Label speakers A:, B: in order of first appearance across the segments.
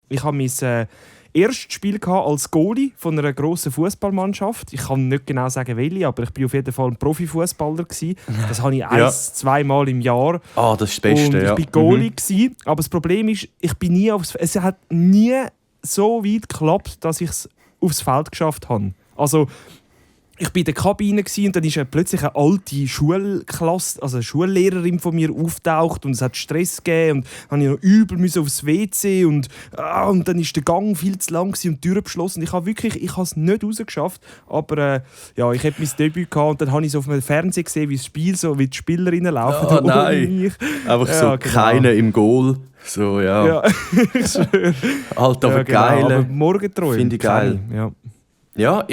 A: Ich habe mein erstes Spiel als Goalie von einer grossen Fußballmannschaft. Ich kann nicht genau sagen, welche, aber ich war auf jeden Fall ein Profifußballer. Das habe ich zweimal im Jahr.
B: Ah, das ist das Beste,
A: und ich war Goalie. Aber das Problem ist, es hat nie so weit geklappt, dass ich es aufs Feld geschafft habe. Also, ich war in der Kabine und dann ist plötzlich eine alte Schulklasse, also eine Schullehrerin von mir auftaucht und es hat Stress gegeben und dann musste ich noch übel aufs WC und dann war der Gang viel zu lang und die Tür geschlossen. Ich habe es nicht rausgeschafft, aber ich hatte mein Debüt gehabt und dann habe ich so auf dem Fernseher gesehen, wie die Spielerinnen laufen.
B: Oh nein, einfach so genau. Keiner im Goal. So, ja.
A: Ich schwöre.
B: Alter, aber
A: genau.
B: geil.
A: Aber Morgenträume.
B: Finde ich geil. Ja,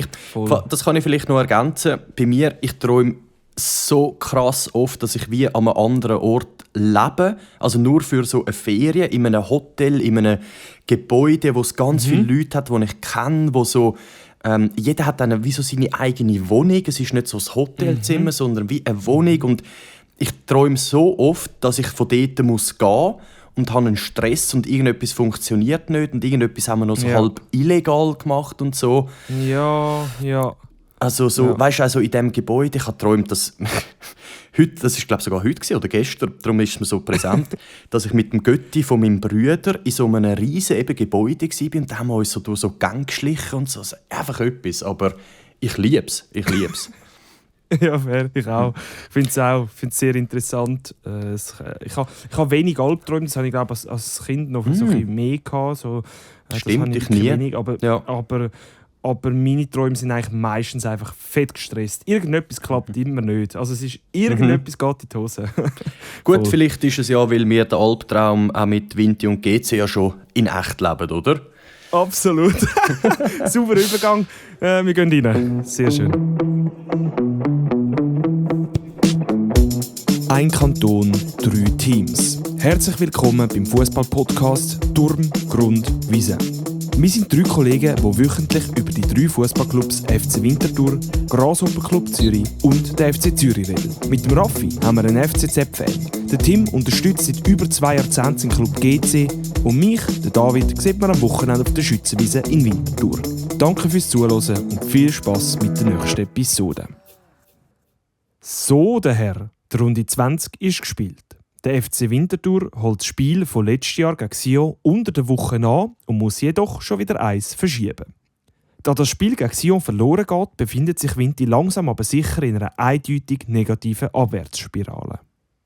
B: das kann ich vielleicht noch ergänzen. Bei mir, ich träume so krass oft, dass ich wie an einem anderen Ort lebe. Also nur für so eine Ferien, in einem Hotel, in einem Gebäude, wo es ganz viele Leute hat, die ich kenne, wo so... jeder hat dann wie so seine eigene Wohnung. Es ist nicht so ein Hotelzimmer, sondern wie eine Wohnung. Und ich träume so oft, dass ich von dort gehen muss und habe einen Stress und irgendetwas funktioniert nicht und irgendetwas haben wir noch so halb illegal gemacht und so.
A: Ja.
B: Also so, weißt du, also in diesem Gebäude, ich habe geträumt, dass heute, das war glaube ich sogar heute oder gestern, darum ist es mir so präsent, dass ich mit dem Götti von meinem Bruder in so einem riesen Gebäude war und da haben wir uns so durch so Gänge geschlichen und so. Also einfach etwas, aber ich liebe es.
A: Ja, fair, ich auch. Ich finde es sehr interessant. Ich habe wenig Albträume, das habe ich glaube als Kind noch so ein bisschen mehr gehabt. So,
B: stimmt, ich nie.
A: Wenig, aber meine Träume sind eigentlich meistens einfach fett gestresst. Irgendetwas klappt immer nicht. Also irgendetwas geht in die Hose.
B: Gut, vielleicht ist es ja, weil wir den Albtraum auch mit Vinti und GC ja schon in echt leben, oder?
A: Absolut. Super Übergang. Wir gehen rein. Sehr schön. Ein Kanton, 3 Teams. Herzlich willkommen beim Fußball-Podcast Turm, Grund, Wiese. Wir sind 3 Kollegen, die wöchentlich über die 3 Fußballclubs FC Winterthur, Grasshopper-Club Zürich und der FC Zürich reden. Mit dem Raffi haben wir einen FCZ-Fan. Der Tim unterstützt seit über 2 Jahrzehnten den Club GC und mich, der David, sieht man am Wochenende auf der Schützenwiese in Winterthur. Danke fürs Zuhören und viel Spass mit der nächsten Episode. So, der Herr. Die Runde 20 ist gespielt. Der FC Winterthur holt das Spiel von letztes Jahr gegen Sion unter der Woche an und muss jedoch schon wieder eins verschieben. Da das Spiel gegen Sion verloren geht, befindet sich Winti langsam aber sicher in einer eindeutig negativen Abwärtsspirale.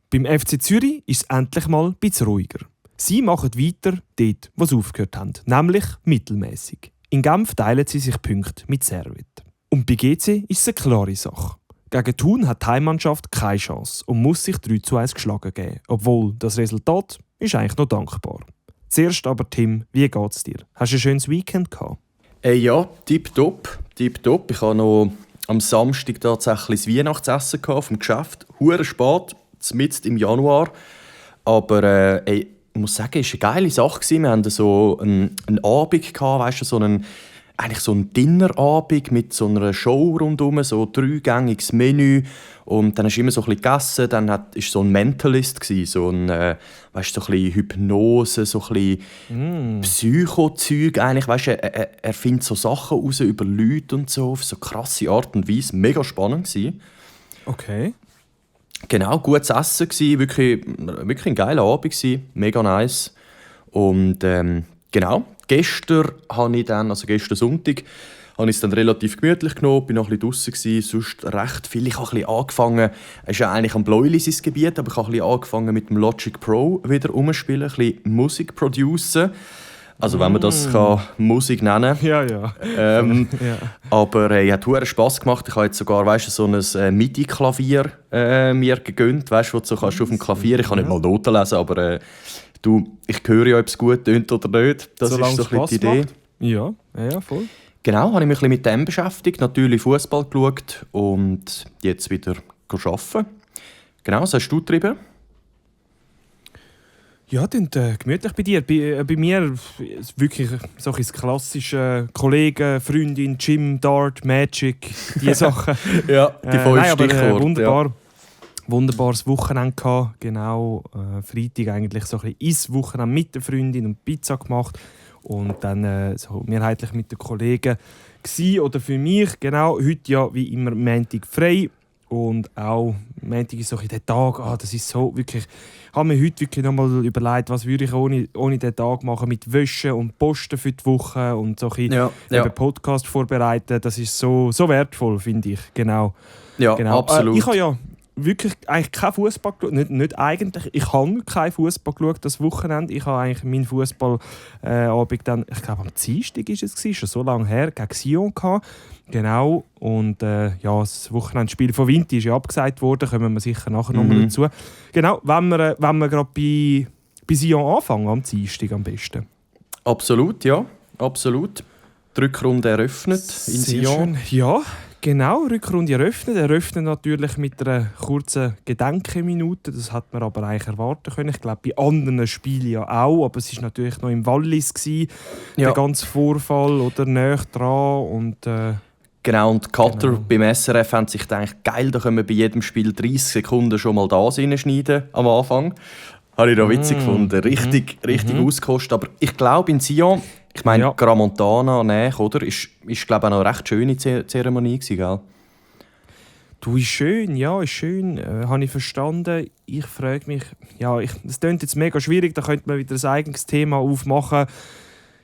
A: Beim FC Zürich ist es endlich mal ein bisschen ruhiger. Sie machen weiter dort, wo sie aufgehört haben, nämlich mittelmäßig. In Genf teilen sie sich Punkte mit Servet. Und bei GC ist es eine klare Sache. Gegen Thun hat die Heimmannschaft keine Chance und muss sich 3:1 geschlagen geben, obwohl das Resultat ist eigentlich noch dankbar. Zuerst aber Tim, wie geht's dir? Hast du ein schönes Weekend gehabt?
B: Ja, tipptopp. Ich hatte noch am Samstag tatsächlich das Weihnachtsessen vom Geschäft. Hure spät, mitten im Januar. Aber ich muss sagen, es war eine geile Sache. Wir hatten so einen Abend, weißt du, so ein Dinnerabend mit so einer Show rundherum, so 3-gängiges Menü. Und dann hast du immer so ein bisschen gegessen. Dann war so ein Mentalist, so ein so ein bisschen Hypnose, so ein bisschen Psycho-Zeug. Weißt du, er findet so Sachen raus über Leute und so, auf so krasse Art und Weise. Mega spannend gewesen.
A: Okay.
B: Genau, gutes Essen gewesen, wirklich ein geiler Abend gewesen, mega nice. Und genau. Gestern Sonntag, habe ich es dann relativ gemütlich genommen, bin noch ein bisschen draussen, sonst recht viel. Ich habe ein bisschen angefangen, es ist ja eigentlich am Bläuli sein Gebiet, aber ich habe ein bisschen angefangen mit dem Logic Pro wieder rumspielen, ein bisschen Musik producen. Also wenn man das kann, Musik nennen kann.
A: Ja.
B: Aber es hat Spass gemacht. Ich habe jetzt sogar so ein MIDI-Klavier mir gegönnt, wo du so kannst auf dem Klavier. Ich kann nicht mal Noten lesen, aber ich höre ja, ob es gut tönt oder nicht. Das
A: Solange
B: ist so ein bisschen die Idee.
A: Macht. Ja, voll.
B: Genau, habe ich mich ein bisschen mit dem beschäftigt. Natürlich Fußball geschaut und jetzt wieder arbeiten. Genau, was hast du getrieben?
A: Ja, dann gemütlich bei dir. Bei mir ist wirklich so ein klassische Kollegen, Freundin, Gym, Dart, Magic, diese Sachen.
B: Ja, die 5 Stichworte.
A: Wunderbar.
B: Ja.
A: Wunderbares Wochenende gehabt. Genau, Freitag eigentlich so ein bisschen ins Wochenende mit der Freundin und Pizza gemacht. und dann so mehrheitlich mit den Kollegen gewesen. Oder für mich, genau, heute ja wie immer Montag frei. Und auch Montag ist so der Tag, das ist so wirklich... Ich habe mir heute wirklich nochmal überlegt, was würde ich ohne den Tag machen mit Wäsche und Posten für die Woche und so ein Podcast vorbereiten. Das ist so wertvoll, finde ich. Genau.
B: Ja,
A: genau.
B: Absolut.
A: Ich habe ja wirklich eigentlich kein Fußball geschaut. Nicht eigentlich. Ich habe kein Fußball geschaut das Wochenende. Ich habe eigentlich meinen Fußballabend dann, ich glaube am Dienstag ist es, schon so lange her, gegen Sion gehabt. Genau. Und das Wochenendspiel von Vinti ist ja abgesagt worden. Kommen wir sicher nachher nochmal dazu. Genau, wenn wir gerade bei Sion anfangen, am Dienstag am besten.
B: Absolut, ja. Absolut. Die Rückrunde eröffnet in Sion.
A: Schön. Ja. Genau, Rückrunde eröffnet natürlich mit einer kurzen Gedenkminute. Das hat man aber eigentlich erwarten können. Ich glaube, bei anderen Spielen ja auch, aber es war natürlich noch im Wallis der ganze Vorfall oder näher dran. Und,
B: genau, und die Cutter beim SRF haben sich gedacht, geil, da können wir bei jedem Spiel 30 Sekunden schon mal das reinschneiden am Anfang. Habe ich da witzig gefunden. Richtig ausgekostet. Aber ich glaube, in Sion... Ich meine, Gramontana näher, oder? Ist glaube ich, auch eine recht schöne Zeremonie gewesen, gell?
A: Du, ist schön, habe ich verstanden. Ich frage mich, das klingt jetzt mega schwierig, da könnte man wieder ein eigenes Thema aufmachen.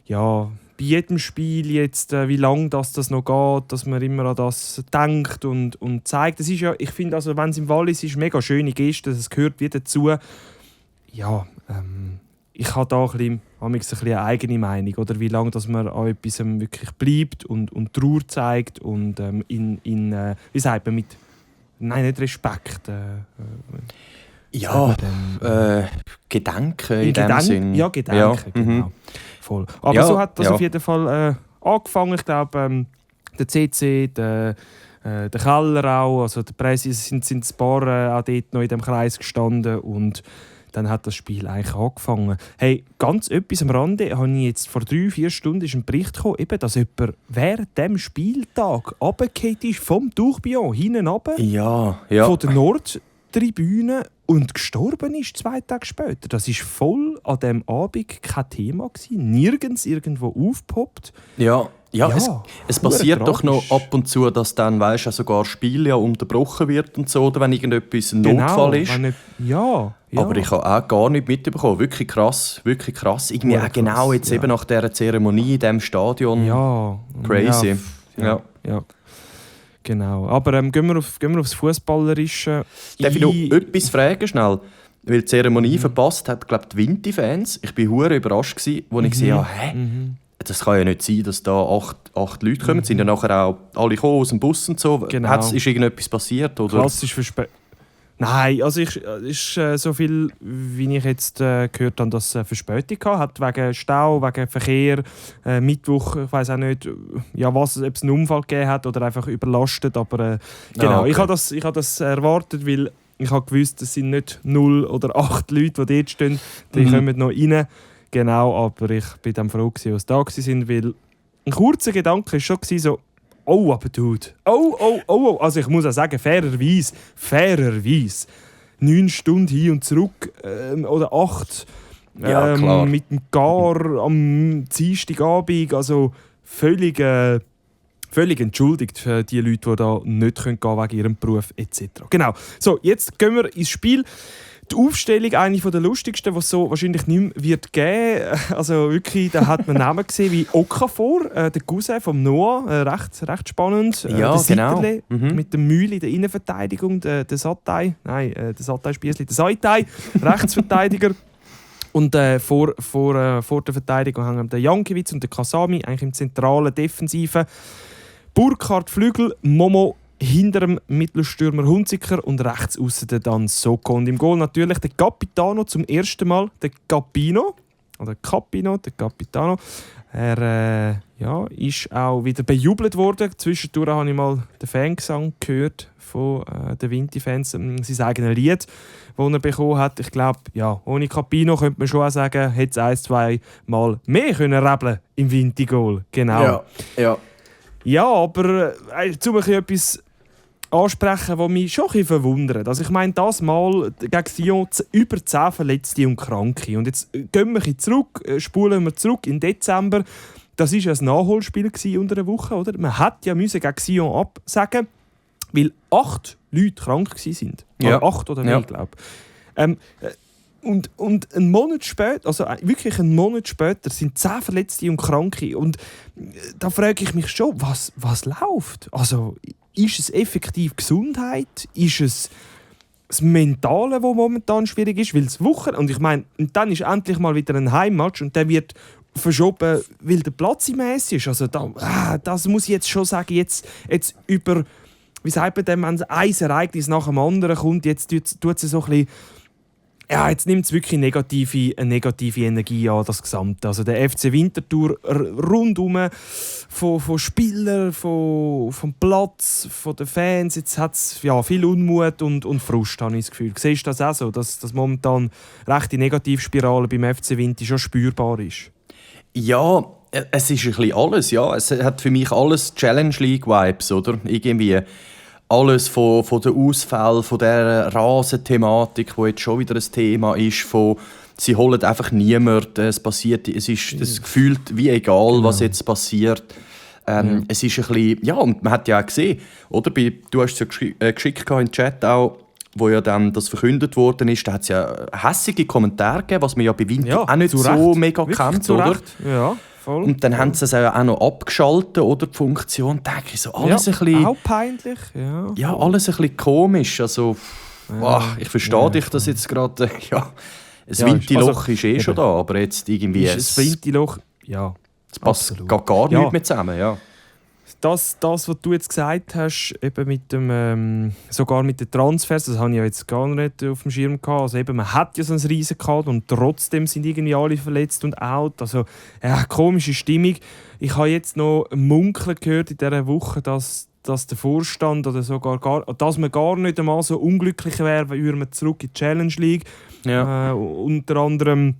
A: Ja, bei jedem Spiel jetzt, wie lange das noch geht, dass man immer an das denkt und zeigt. Das ist ja, ich finde, also, wenn es im Wallis ist, mega schöne Geste, das gehört wieder dazu. Ja, ich habe da ein bisschen eine eigene Meinung, oder wie lange dass man an etwas wirklich bleibt und Trauer zeigt und wie sagt man, nicht Respekt.
B: Gedanken in dem Sinn.
A: Ja, Gedanken, genau. Voll. Aber so hat das auf jeden Fall angefangen. Ich glaube, der CC, der Keller auch, also der Presse sind ein paar auch dort noch in dem Kreis gestanden und dann hat das Spiel eigentlich angefangen. Hey, ganz etwas am Rande, habe ich jetzt vor 3-4 Stunden ist ein Bericht gekommen, eben, dass jemand während dem Spieltag runtergefallen ist vom Tourbillon, hinten runter, von der Nordtribüne und gestorben ist 2 Tage später. Das war voll an diesem Abend kein Thema gewesen, nirgends irgendwo aufgepoppt.
B: Es passiert doch noch ab und zu, dass dann, weißt du, sogar Spiel unterbrochen wird und so, oder wenn irgendetwas ein Notfall ist. Aber ich habe auch gar nicht mitbekommen. Wirklich krass, wirklich krass. Irgendwie auch genau jetzt eben nach dieser Zeremonie in diesem Stadion.
A: Ja.
B: Crazy.
A: Ja. Genau. Aber gehen wir aufs Fußballerische.
B: Darf ich noch etwas fragen, schnell? Weil die Zeremonie verpasst hat, glaube ich, die Vinti-Fans. Ich war hure überrascht, als ich gesehen habe, das kann ja nicht sein, dass da 8 Leute kommen. Sind ja nachher auch alle gekommen aus dem Bus und so.
A: Genau.
B: Ist irgendetwas passiert? Oder?
A: Klassisch Nein, also ist so viel, wie ich jetzt gehört habe, dass es Verspätung hat wegen Stau, wegen Verkehr. Mittwoch, ich weiß auch nicht, ob es einen Unfall gegeben hat oder einfach überlastet. Aber genau, okay. Ich habe das erwartet, weil ich habe gewusst, es sind nicht 0 oder 8 Leute, die dort stehen. Die kommen noch rein. Genau, aber ich war dann froh, dass sie da waren, weil ein kurzer Gedanke war schon so, oh, aber Dude, oh. Also ich muss auch sagen, fairerweise, 9 Stunden hin und zurück oder 8 mit dem Gar am Dienstagabend, also völlig entschuldigt für die Leute, die da nicht gehen können wegen ihrem Beruf etc. Genau, so, jetzt gehen wir ins Spiel. Die Aufstellung, eine der lustigsten, die es so wahrscheinlich nicht mehr wird geben. Also wirklich, da hat man Namen gesehen wie Okafor, der Cousin von Noah, recht spannend.
B: Ja, genau.
A: Mit dem Mühle in der Innenverteidigung, der Sattai, der Sattai-Spiessli, der Saitai, Rechtsverteidiger. Und vor der Verteidigung hängen der Jankiewicz und der Kasami, eigentlich im zentralen Defensiven. Burkhardt Flügel, Momo hinter dem Mittelstürmer Hunziker und rechts aussen dann Soko. Und im Goal natürlich der Capitano zum ersten Mal, der Capino. Er ist auch wieder bejubelt worden. Zwischendurch habe ich mal den Fangesang gehört von den Vinti-Fans, sein eigenes Lied, das er bekommen hat. Ich glaube, ohne Capino könnte man schon auch sagen, hätte es 1-2 Mal mehr können rebeln im Vinti-Goal. Genau.
B: Ja.
A: Ja, aber um etwas ansprechen, die mich schon ein bisschen verwundern. Also ich meine, das Mal gegen Sion über 10 Verletzte und Kranke. Und jetzt gehen wir ein bisschen zurück, spulen wir zurück in Dezember. Das war ja ein Nachholspiel unter der Woche. Oder? Man hätte ja gegen Sion absagen, weil 8 Leute krank waren.
B: Ja.
A: 8 oder mehr, glaube ich. Und einen Monat später, also wirklich einen Monat später, sind 10 Verletzte und Kranke. Und da frage ich mich schon, was läuft? Also, ist es effektiv Gesundheit? Ist es das Mentale, das momentan schwierig ist? Weil es Wochen, und ich meine, dann ist endlich mal wieder ein Heimmatch und der wird verschoben, weil der Platz immense ist. Also das muss ich jetzt schon sagen, jetzt über, wie sagt man dem, wenn ein Ereignis nach dem anderen kommt, jetzt tut es so ein bisschen, ja, jetzt nimmt es wirklich eine negative Energie an, das Gesamte. Also der FC Winterthur rundum von Spielern, vom Platz, von den Fans, jetzt hat es viel Unmut und Frust, habe ich das Gefühl. Siehst du das auch so, dass momentan recht die Negativspirale beim FC Winter schon spürbar ist?
B: Ja, es ist ein bisschen alles, ja. Es hat für mich alles Challenge League-Vibes, oder? Irgendwie alles von der Ausfall, von der Rasenthematik, die jetzt schon wieder ein Thema ist, sie holen einfach niemanden, es ist das gefühlt wie egal, was jetzt passiert. Es ist ein bisschen, ja, und man hat ja auch gesehen, oder? Du hast es ja geschickt in den Chat auch, wo ja dann das verkündet worden ist, da hat es ja hässige Kommentare gegeben, was man ja bei Winter auch nicht so mega kennt, oder?
A: Ja, voll.
B: Und dann haben sie es auch noch abgeschaltet, oder, die Funktion. Da denke ich so, alles ein bisschen...
A: auch peinlich, ja.
B: Ja, alles ein bisschen komisch. Also, ich verstehe dich, dass jetzt gerade... ein Winterloch ist schon da, aber jetzt irgendwie...
A: Ist ein Winterloch, ja.
B: Es passt gar nichts mehr zusammen, ja.
A: Das, was du jetzt gesagt hast, eben mit dem, sogar mit den Transfers, das habe ich ja jetzt gar nicht auf dem Schirm gehabt. Also eben, man hat ja so ein Riesen gehabt und trotzdem sind irgendwie alle verletzt und out. Also, komische Stimmung. Ich habe jetzt noch munkeln gehört in dieser Woche, dass der Vorstand oder sogar dass man gar nicht einmal so unglücklich wäre, wenn wir zurück in die Challenge League.
B: Ja.
A: Unter anderem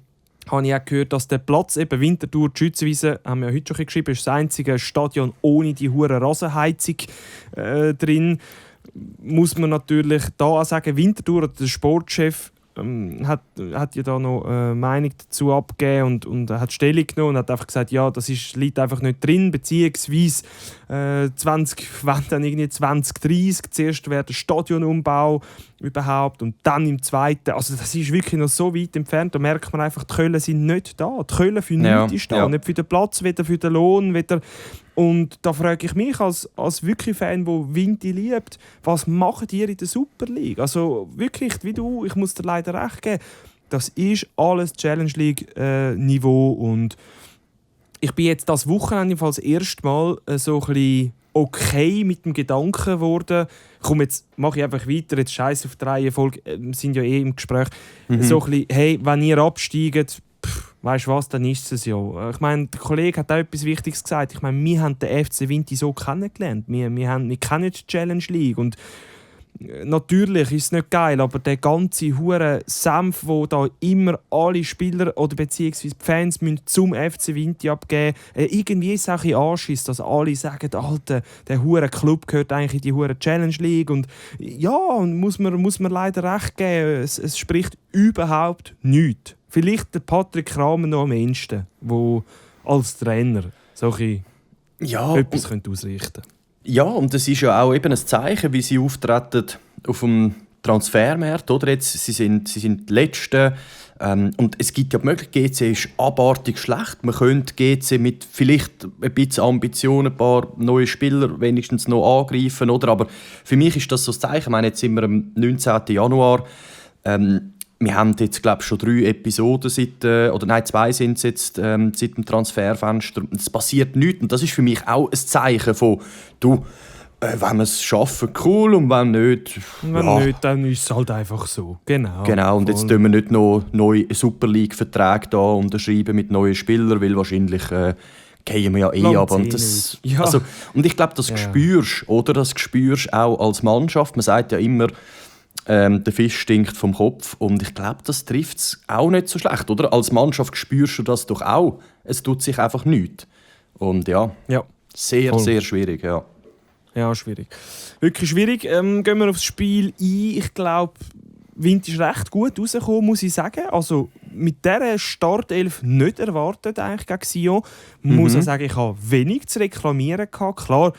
A: habe ich auch gehört, dass der Platz, eben Winterthur, die Schützenwiese, haben wir ja heute schon geschrieben, ist das einzige Stadion ohne die hure Rasenheizung drin. Muss man natürlich da auch sagen, Winterthur, der Sportchef, hat ja da noch eine Meinung dazu abgegeben und hat Stellung genommen und hat einfach gesagt, ja, das liegt einfach nicht drin, beziehungsweise wenn dann irgendwie 2030 zuerst wäre der Stadionumbau überhaupt und dann im zweiten, also das ist wirklich noch so weit entfernt, da merkt man einfach, die Köln sind nicht da, die Köln für nichts ist da, nicht für den Platz, weder für den Lohn, weder. Und da frage ich mich als wirklich Fan, der Vinti liebt, was macht ihr in der Super League? Also wirklich, wie du, ich muss dir leider recht geben, das ist alles Challenge League Niveau und ich bin jetzt das Wochenende das erste Mal so ein bisschen okay mit dem Gedanken geworden. Komm, jetzt mache ich einfach weiter, jetzt scheiß auf die Reihenfolge, wir sind ja im Gespräch. So ein bisschen, hey, wenn ihr absteigt, weißt du was, dann ist es ja. Ich meine, der Kollege hat auch etwas Wichtiges gesagt. Ich meine, wir haben den FC Vinti so kennengelernt. Wir kennen die Challenge League. Und natürlich ist es nicht geil, aber der ganze hure Senf, wo da immer alle Spieler oder beziehungsweise die Fans müssen zum FC Vinti abgeben, irgendwie ist es auch ein bisschen Anschiss, dass alle sagen, Alter, der hure Club gehört eigentlich in die hure Challenge League. Und ja, muss man leider recht geben, es spricht überhaupt nichts. Vielleicht der Patrick Kramer noch am ehesten, der als Trainer so etwas ausrichten könnte.
B: Ja, und das ist ja auch eben ein Zeichen, wie sie auftreten auf dem Transfermarkt. Oder? Jetzt, sie sind die Letzten. Und es gibt ja die Möglichkeit, GC ist abartig schlecht. Man könnte GC mit vielleicht ein bisschen Ambitionen, ein paar neue Spieler wenigstens noch angreifen. Oder? Aber für mich ist das so ein Zeichen. Ich meine, jetzt sind wir am 19. Januar. Wir haben jetzt, glaube ich, schon 3 Episoden 2 sind es jetzt seit dem Transferfenster. Es passiert nichts. Und das ist für mich auch ein Zeichen von, wenn wir es schaffen, cool, und wenn nicht...
A: Wenn nicht, dann ist es halt einfach so.
B: Genau, und jetzt tun wir nicht noch neue Super League-Verträge unterschreiben mit neuen Spielern, weil wahrscheinlich gehen wir ja eh ab. Und, und ich glaube, das spürst, oder? Das spürst auch als Mannschaft. Man sagt ja immer, der Fisch stinkt vom Kopf. Und ich glaube, das trifft es auch nicht so schlecht, oder? Als Mannschaft spürst du das doch auch. Es tut sich einfach nichts. Und sehr, sehr schwierig, ja.
A: Ja, schwierig. Wirklich schwierig. Gehen wir aufs Spiel ein. Ich glaube, Wind ist recht gut rausgekommen, muss ich sagen. Also mit dieser Startelf nicht erwartet eigentlich gegen Sion. Muss ich sagen, ich habe wenig zu reklamieren gehabt. Klar,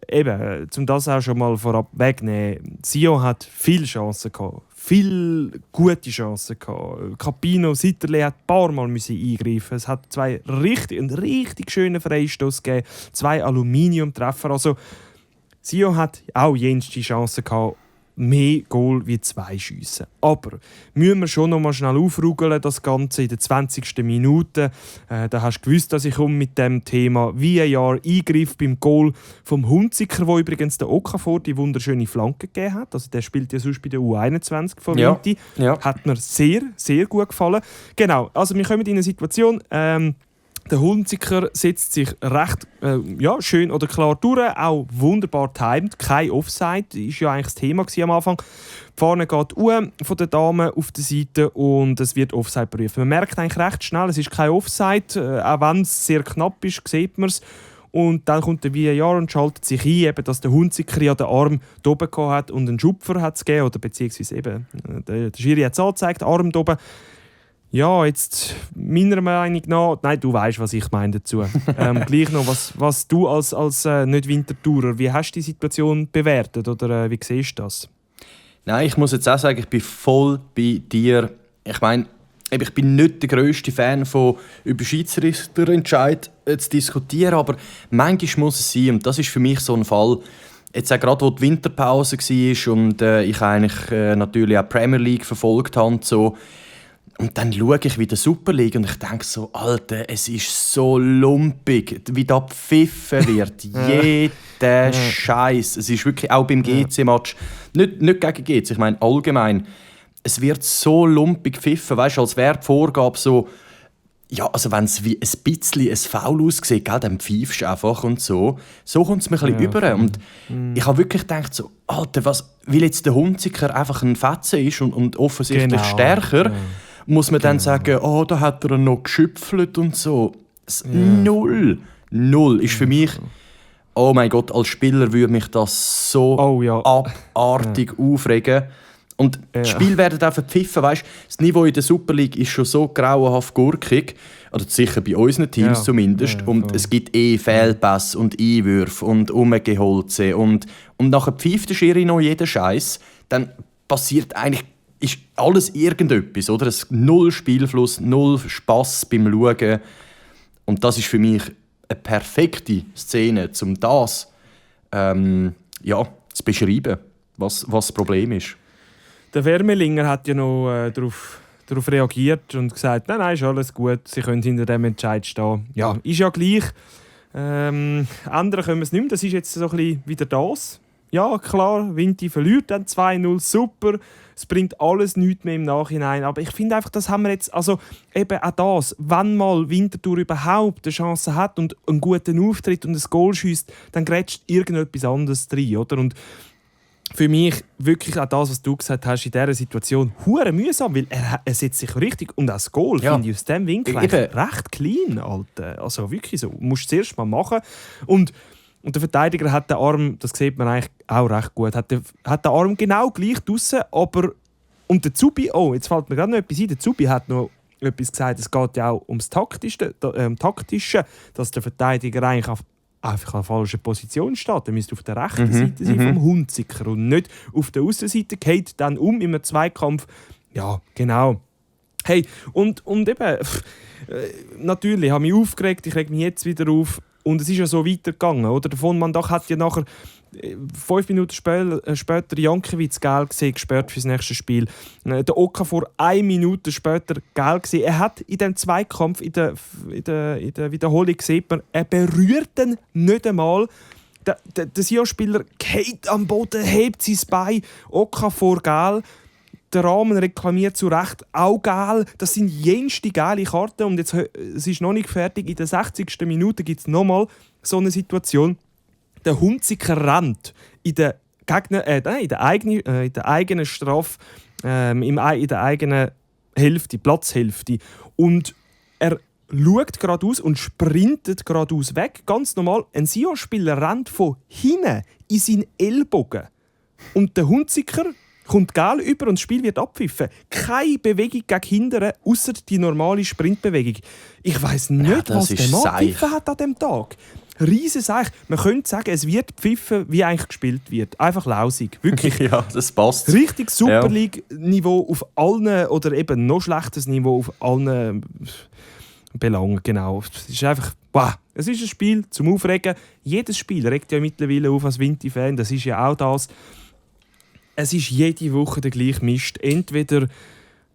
A: eben, um das auch schon mal vorab wegnehmen. Sion hat viele Chancen gehabt. Viele gute Chancen gehabt. Capino, Sitterle hat ein paar Mal eingreifen. Es hat einen richtig schönen Freistoß gegeben. 2 Aluminiumtreffer. Also Sion hat auch jenste Chancen gehabt. Mehr Goal wie 2 Schüsse. Aber müssen wir schon noch mal schnell aufrugeln, das Ganze in der 20. Minute. Da hast du gewusst, dass ich mit dem Thema VAR Eingriff beim Goal vom Hunziker, wo übrigens der Okafor die wunderschöne Flanke gegeben hat. Also der spielt ja sonst bei der U21 von Vinti. Ja. Hat mir sehr, sehr gut gefallen. Genau, also wir kommen in eine Situation, der Hunziker setzt sich recht schön oder klar durch, auch wunderbar timed, kein Offside, das war ja eigentlich das Thema am Anfang. Vorne geht von der Dame auf der Seite und es wird Offside berufen. Man merkt eigentlich recht schnell, es ist kein Offside, auch wenn es sehr knapp ist, sieht man es. Und dann kommt der VAR und schaltet sich ein, eben, dass der Hunziker ja den Arm da oben hat und einen Schupfer hat es gegeben, oder beziehungsweise eben, der Schiri hat es angezeigt, Arm da oben. Ja, jetzt meiner Meinung nach, nein, du weißt, was ich meine dazu. Gleich noch, was du als Nicht-Wintertourer, wie hast du die Situation bewertet oder wie siehst du das?
B: Nein, ich muss jetzt auch sagen, ich bin voll bei dir. Ich meine, ich bin nicht der grösste Fan von über Schiedsrichterentscheid zu diskutieren, aber manchmal muss es sein, und das ist für mich so ein Fall, jetzt auch gerade, wo die Winterpause war und ich eigentlich natürlich auch die Premier League verfolgt habe, so. Und dann schaue ich wieder Super League und ich denke so, Alter, es ist so lumpig, wie da gepfiffen wird. Jeder Scheiß. Es ist wirklich auch beim GC-Match, nicht gegen GC, ich meine allgemein, es wird so lumpig gepfiffen, weißt du, als wäre die Vorgabe so, ja, also wenn es wie ein bisschen ein Foul aussieht, gell, dann pfeifst du einfach und so. So kommt es mir ein bisschen über. Und ich habe wirklich gedacht so, Alter, weil jetzt der Hunziker einfach ein Fetzen ist und offensichtlich stärker, muss man dann sagen, oh, da hat er noch geschüpfelt und so. Null ist für mich, oh mein Gott, als Spieler würde mich das so abartig aufregen. Und die Spiele werden auch verpfiffen, weißt? Das Niveau in der Super League ist schon so grauenhaft gurkig, oder sicher bei unseren Teams zumindest, und es gibt Fehlpässe und Einwürfe und Umgeholze und nachher pfeift der Schiri noch jeden Scheiß, dann passiert eigentlich ist alles irgendetwas, oder? Es ist null Spielfluss, null Spass beim Schauen. Und das ist für mich eine perfekte Szene, um das zu beschreiben, was das Problem ist.
A: Der Wermelinger hat ja noch darauf reagiert und gesagt, nein, ist alles gut, sie können hinter dem Entscheid stehen. Ja, ist ja gleich. Andere können es nicht mehr, das ist jetzt so ein bisschen wieder das. Ja, klar, Vinti verliert dann 2-0, super. Es bringt alles nichts mehr im Nachhinein. Aber ich finde einfach, das haben wir jetzt, also eben auch das, wenn mal Winterthur überhaupt eine Chance hat und einen guten Auftritt und ein Goal schiesst, dann grätscht irgendetwas anderes rein, oder? Und für mich wirklich auch das, was du gesagt hast, in dieser Situation hure mühsam, weil er setzt sich richtig und auch das Goal finde ich aus diesem Winkel recht clean, Alter. Also wirklich so, musst du es zuerst mal machen. Und der Verteidiger hat den Arm, das sieht man eigentlich auch recht gut, hat den Arm genau gleich draussen, aber und der Zubi, jetzt fällt mir gerade noch etwas ein, der Zubi hat noch etwas gesagt, es geht ja auch ums Taktische, dass der Verteidiger eigentlich einfach an der falschen Position steht. Er müsste auf der rechten Seite sein vom Hunziker und nicht auf der Aussenseite, geht dann in einem Zweikampf. Ja, genau. Hey, und eben, natürlich habe ich mich aufgeregt, ich reg mich jetzt wieder auf. Und es ist ja so weitergegangen, oder? Der von Mandach hat ja nachher 5 Minuten später Jankiewicz gelb gesehen, gesperrt für das nächste Spiel. Der Okafor 1 Minute später gelb gesehen. Er hat in dem Zweikampf, in der Wiederholung gesehen, er berührt ihn nicht einmal. Der Sion-Spieler geht am Boden, hebt sein Bein, Okafor gelb. Der Rahmen reklamiert zu Recht auch geil. Das sind jenste geile Karten. Und jetzt, es ist noch nicht fertig. In der 60. Minute gibt es nochmal so eine Situation. Der Hunziker rennt in der eigenen Strafe, in der eigenen Hälfte, Platzhälfte. Und er schaut geradeaus und sprintet geradeaus weg. Ganz normal, ein Sion-Spieler rennt von hinten in seinen Ellbogen. Und der Hunziker kommt gelb über und das Spiel wird abpfiffen. Keine Bewegung gegen hinten, außer die normale Sprintbewegung. Ich weiss nicht, was der Mann gepfiffen hat an diesem Tag. Riesen Seich. Man könnte sagen, es wird gepfiffen, wie eigentlich gespielt wird. Einfach lausig. Wirklich.
B: Ja, das passt.
A: Richtig Super League-Niveau auf allen, oder eben noch schlechtes Niveau auf allen Belangen. Genau. Es ist einfach, wow. Es ist ein Spiel zum Aufregen. Jedes Spiel regt ja mittlerweile auf als Vinti-Fan. Das ist ja auch das. Es ist jede Woche der gleiche Mist. Entweder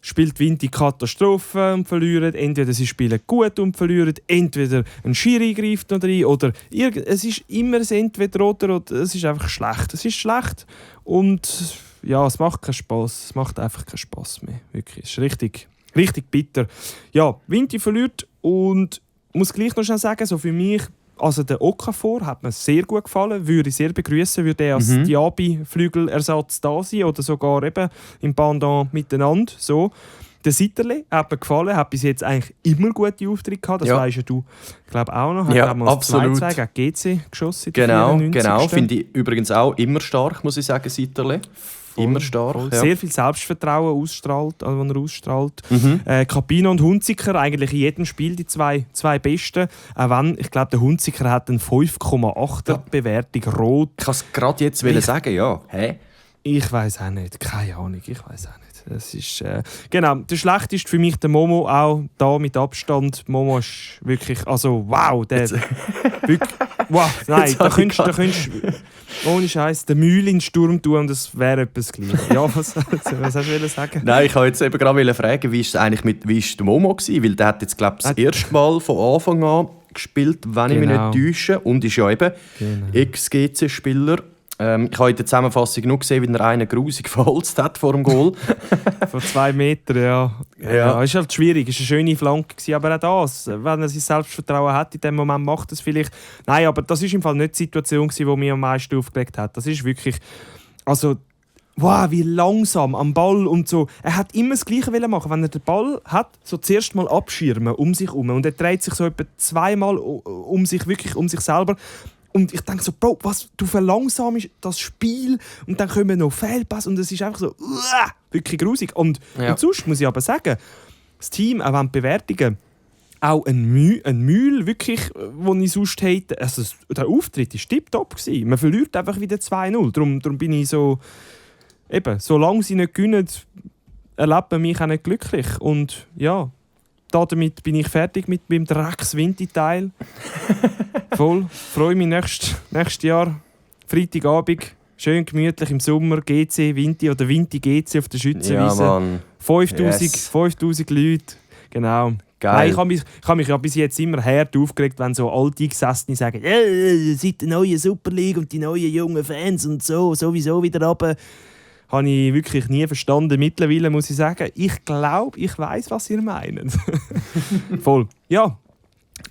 A: spielt Vinti Katastrophe und verlieren, entweder sie spielen gut und verlieren, entweder ein Schiri greift noch rein, oder es ist immer ein Entweder-Oder, es ist einfach schlecht. Es ist schlecht und ja, es macht keinen Spass. Es macht einfach keinen Spass mehr. Wirklich. Es ist richtig, richtig bitter. Ja, Vinti verliert und ich muss gleich noch schnell sagen, so für mich, also der Okafor hat mir sehr gut gefallen, würde ich sehr begrüßen, würde er als Diaby-Flügelersatz da sein oder sogar eben im Pendant miteinander. So. Der Sitterle hat mir gefallen, hat bis jetzt eigentlich immer gute Auftritte gehabt, das weisst ja du, glaube auch noch. Hat
B: absolut.
A: 2-2 gegen GC geschossen.
B: Genau. Finde ich übrigens auch immer stark, muss ich sagen, Sitterle. Immer stark. Ja.
A: Sehr viel Selbstvertrauen ausstrahlt, also wenn er ausstrahlt. Capino und Hunziker, eigentlich in jedem Spiel die zwei Besten. Auch wenn, ich glaube, der Hunziker hat eine 5,8er Bewertung rot.
B: Ich kann es gerade jetzt sagen, ja. Hä?
A: Ich weiß auch nicht, keine Ahnung, ich weiß auch nicht. Das ist, genau, der schlechteste für mich der Momo, auch da mit Abstand. Momo ist wirklich, also wow, der wirklich, wow, nein, da könntest ohne Scheiß den Mühl in den Sturm tun und das wäre etwas Gleiches. Ja, was hast du sagen?
B: Nein, ich wollte jetzt eben gerade fragen, wie ist der Momo gewesen? Weil der hat jetzt, glaube ich, das erste Mal von Anfang an gespielt, wenn ich mich nicht täusche. Und ist ja eben Ex-GC-Spieler. Ich habe in der Zusammenfassung nur gesehen, wie er einen grusig verholzt hat vor dem Goal.
A: Von 2 Metern, ja. Ist halt schwierig, es war eine schöne Flanke gewesen, aber auch das, wenn er sein Selbstvertrauen hat, in dem Moment macht es vielleicht. Nein, aber das war im Fall nicht die Situation, die mich am meisten aufgeregt hat. Das ist wirklich, also, wow, wie langsam am Ball und so. Er hat immer das Gleiche machen. Wenn er den Ball hat, so zuerst mal abschirmen um sich herum und er dreht sich so etwa 2-mal um sich selber. Und ich denke so, Bro, was, du verlangsamst das Spiel und dann kommen noch Fehlpass und es ist einfach so wirklich grusig. Und sonst muss ich aber sagen, das Team, auch wenn die Bewertungen, auch ein Mühl, wirklich, den ich sonst hätte, also der Auftritt war tipptopp. Man verliert einfach wieder 2-0. Darum bin ich so, eben, solange sie nicht gewinnen, erlebt man mich auch nicht glücklich. Und ja, damit bin ich fertig mit meinem Drecks-Vinti-Teil. Voll. Freue mich nächstes Jahr. Freitagabend. Schön gemütlich im Sommer. GC Vinti oder Vinti GC auf der Schützenwiese.
B: Ja, Mann.
A: 5000 Leute. Genau.
B: Geil.
A: Nein, ich habe mich ja bis jetzt immer hart aufgeregt, wenn so Alteingesessene sagen, seit der neuen Super League und die neuen jungen Fans und so, sowieso wieder runter. Habe ich wirklich nie verstanden. Mittlerweile muss ich sagen, ich glaube, ich weiss, was ihr meint. Voll. Ja,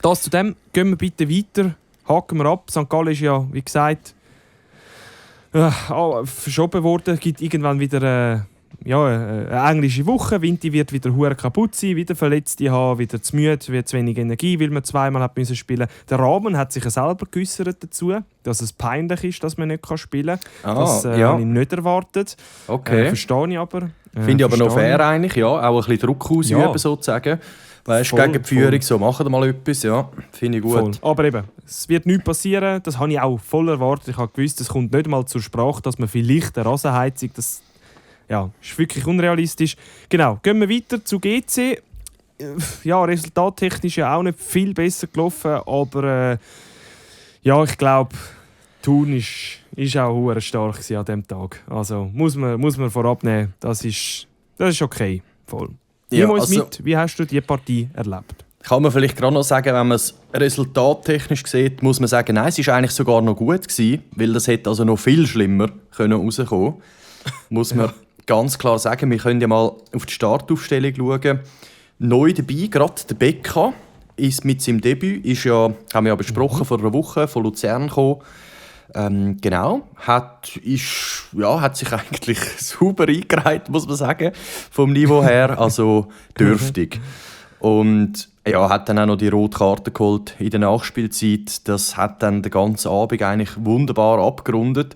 A: das zu dem. Gehen wir bitte weiter. Haken wir ab. St. Gallen ist ja, wie gesagt, verschoben worden. Es gibt irgendwann wieder eine englische Woche. Vinti wird wieder hure kaputt sein, wieder Verletzte haben, wieder zu müde, wird zu wenig Energie, weil man zweimal hat müssen spielen. Der Rahmen hat sich ja selber geäussert dazu, dass es peinlich ist, dass man nicht spielen kann. Das habe ich nicht erwartet.
B: Okay.
A: Verstehe ich aber.
B: Finde ich aber noch fair eigentlich, ja. Auch ein bisschen Druck ausüben sozusagen. Weißt du, gegen die Führung, so machen mal etwas, ja. Finde ich gut.
A: Voll. Aber eben, es wird nichts passieren, das habe ich auch voll erwartet. Ich habe gewusst, es kommt nicht mal zur Sprache, dass man vielleicht eine Rasenheizung, das ist wirklich unrealistisch. Genau, gehen wir weiter zu GC. Ja, resultattechnisch ja auch nicht viel besser gelaufen, aber ich glaube, Thun ist auch hure stark an diesem Tag. Also muss man vorab nehmen, das ist okay, voll. Nimm uns mit, wie hast du die Partie erlebt?
B: Kann man vielleicht gerade noch sagen, wenn man es resultattechnisch sieht, muss man sagen, nein, es war eigentlich sogar noch gut gewesen, weil das hätte also noch viel schlimmer rauskommen können. Muss man ganz klar sagen, wir können ja mal auf die Startaufstellung schauen. Neu dabei, gerade der Becca, ist mit seinem Debüt, haben wir ja besprochen, vor einer Woche von Luzern gekommen. Genau, hat sich eigentlich super eingereiht, muss man sagen, vom Niveau her, also dürftig. Und Ja, hat dann auch noch die rote Karte geholt in der Nachspielzeit. Das hat dann den ganzen Abend eigentlich wunderbar abgerundet.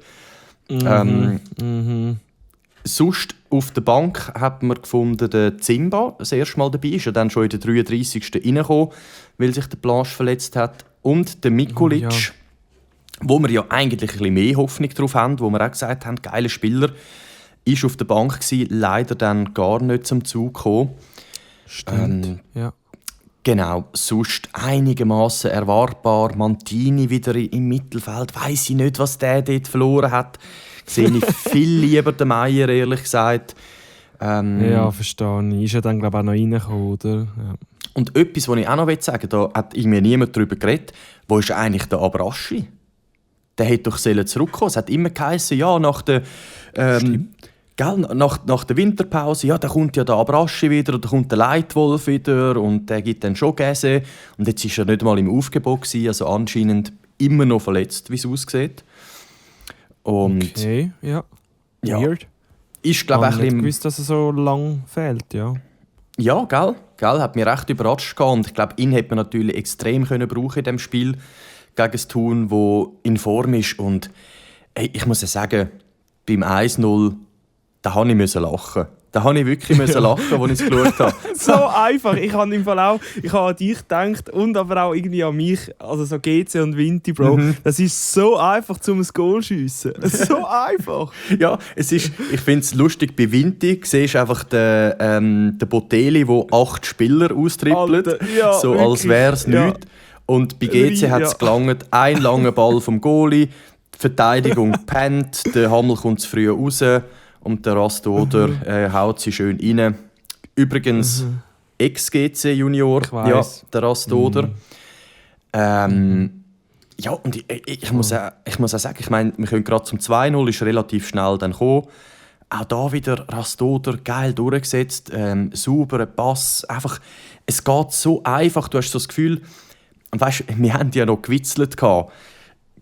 B: Sonst auf der Bank hat man gefunden, der Zimba das erste Mal dabei ist. Er dann schon in der 33. reingekommen, weil sich der Blanche verletzt hat. Und der Mikulic, wo wir ja eigentlich ein bisschen mehr Hoffnung drauf haben, wo wir auch gesagt haben, geiler Spieler, ist auf der Bank gewesen, leider dann gar nicht zum Zug gekommen.
A: Stimmt, ja.
B: Genau, sonst einigermaßen erwartbar. Mantini wieder im Mittelfeld. Weiss ich nicht, was der dort verloren hat. Sehe ich viel lieber den Meier, ehrlich gesagt.
A: Ja, verstehe ich. Ist ja dann, glaube ich, auch noch reingekommen, oder? Ja.
B: Und etwas, was ich auch noch sagen will, da hat irgendwie niemand darüber geredet. Wo ist eigentlich der Abraschi? Der hätte doch zurückkommen. Es hat immer geheißen, ja, nach der Winterpause, ja, da kommt ja der Abraschi wieder, oder da kommt der Leitwolf wieder und der gibt dann schon Gäse. Und jetzt war er nicht mal im Aufgebot gewesen, also anscheinend immer noch verletzt, wie es aussieht. Und
A: okay, ja.
B: Ja,
A: Weird.
B: ist, glaube ich,
A: Ich nicht gewusst, dass er so lang fehlt, ja.
B: Ja, gell? Hat mich recht überrascht gehabt. Und ich glaube, ihn hätte man natürlich extrem können brauchen in diesem Spiel gegen das Thun, wo in Form ist. Und hey, ich muss ja sagen, beim 1-0, da musste ich lachen. Da musste ich wirklich lachen, als ich es geschaut habe.
A: So einfach. Ich habe im Fall auch, ich habe an dich gedacht und aber auch irgendwie an mich, also so GC und Vinti, Bro. Das ist so einfach, um ein Goal zu schiessen. So einfach.
B: Ja, ich finde es lustig, bei Vinti siehst du einfach den Botelli, der 8 Spieler austrippelt,
A: ja,
B: so
A: wirklich,
B: als wäre es nichts. Und bei GC hat es gelangt, ein langer Ball vom Goalie, die Verteidigung pennt, der Hammel kommt zu früh raus und der Rastoder haut sie schön rein. Übrigens, Ex-GC-Junior, ja, der Rastoder. Ja, und ich muss auch sagen, ich meine, wir können gerade zum 2-0, ist relativ schnell dann gekommen. Auch da wieder Rastoder geil durchgesetzt, sauberer Pass. Einfach, es geht so einfach, du hast so das Gefühl, weißt, wir haben ja noch gewitzelt gehabt.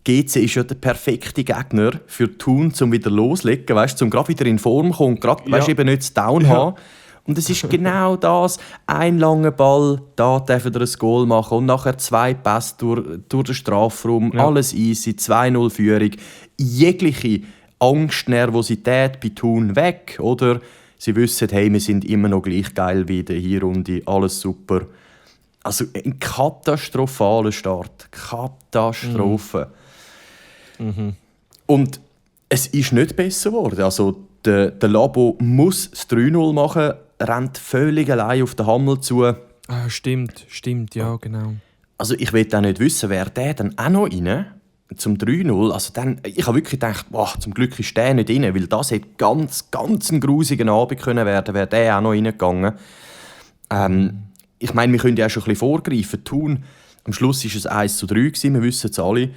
B: GC ist ja der perfekte Gegner für Thun, um wieder loslegen, weißt, um gerade wieder in Form zu kommen, gerade eben nicht zu down haben. Und es ist genau das, ein langer Ball, da dürfen wir ein Goal machen und nachher 2 Pässe durch den Strafraum, alles easy, 2-0 Führung. Jegliche Angst, Nervosität bei Thun weg, oder? Sie wissen, hey, wir sind immer noch gleich geil wie in der Hinrunde, alles super. Also ein katastrophaler Start. Katastrophe. Und es ist nicht besser geworden. Also der Labo muss das 3-0 machen, rennt völlig allein auf den Hammel zu.
A: Stimmt, ja, genau.
B: Also ich will auch nicht wissen, wer der dann auch noch rein zum 3-0. Also dann, ich habe wirklich gedacht, boah, zum Glück ist der nicht rein, weil das hätte ganz ein grusiger Abend können werden, wäre der auch noch reingegangen. Ich meine, wir können ja auch schon ein bisschen vorgreifen. Thun, am Schluss war es 1-3 gewesen, wir wissen es alle.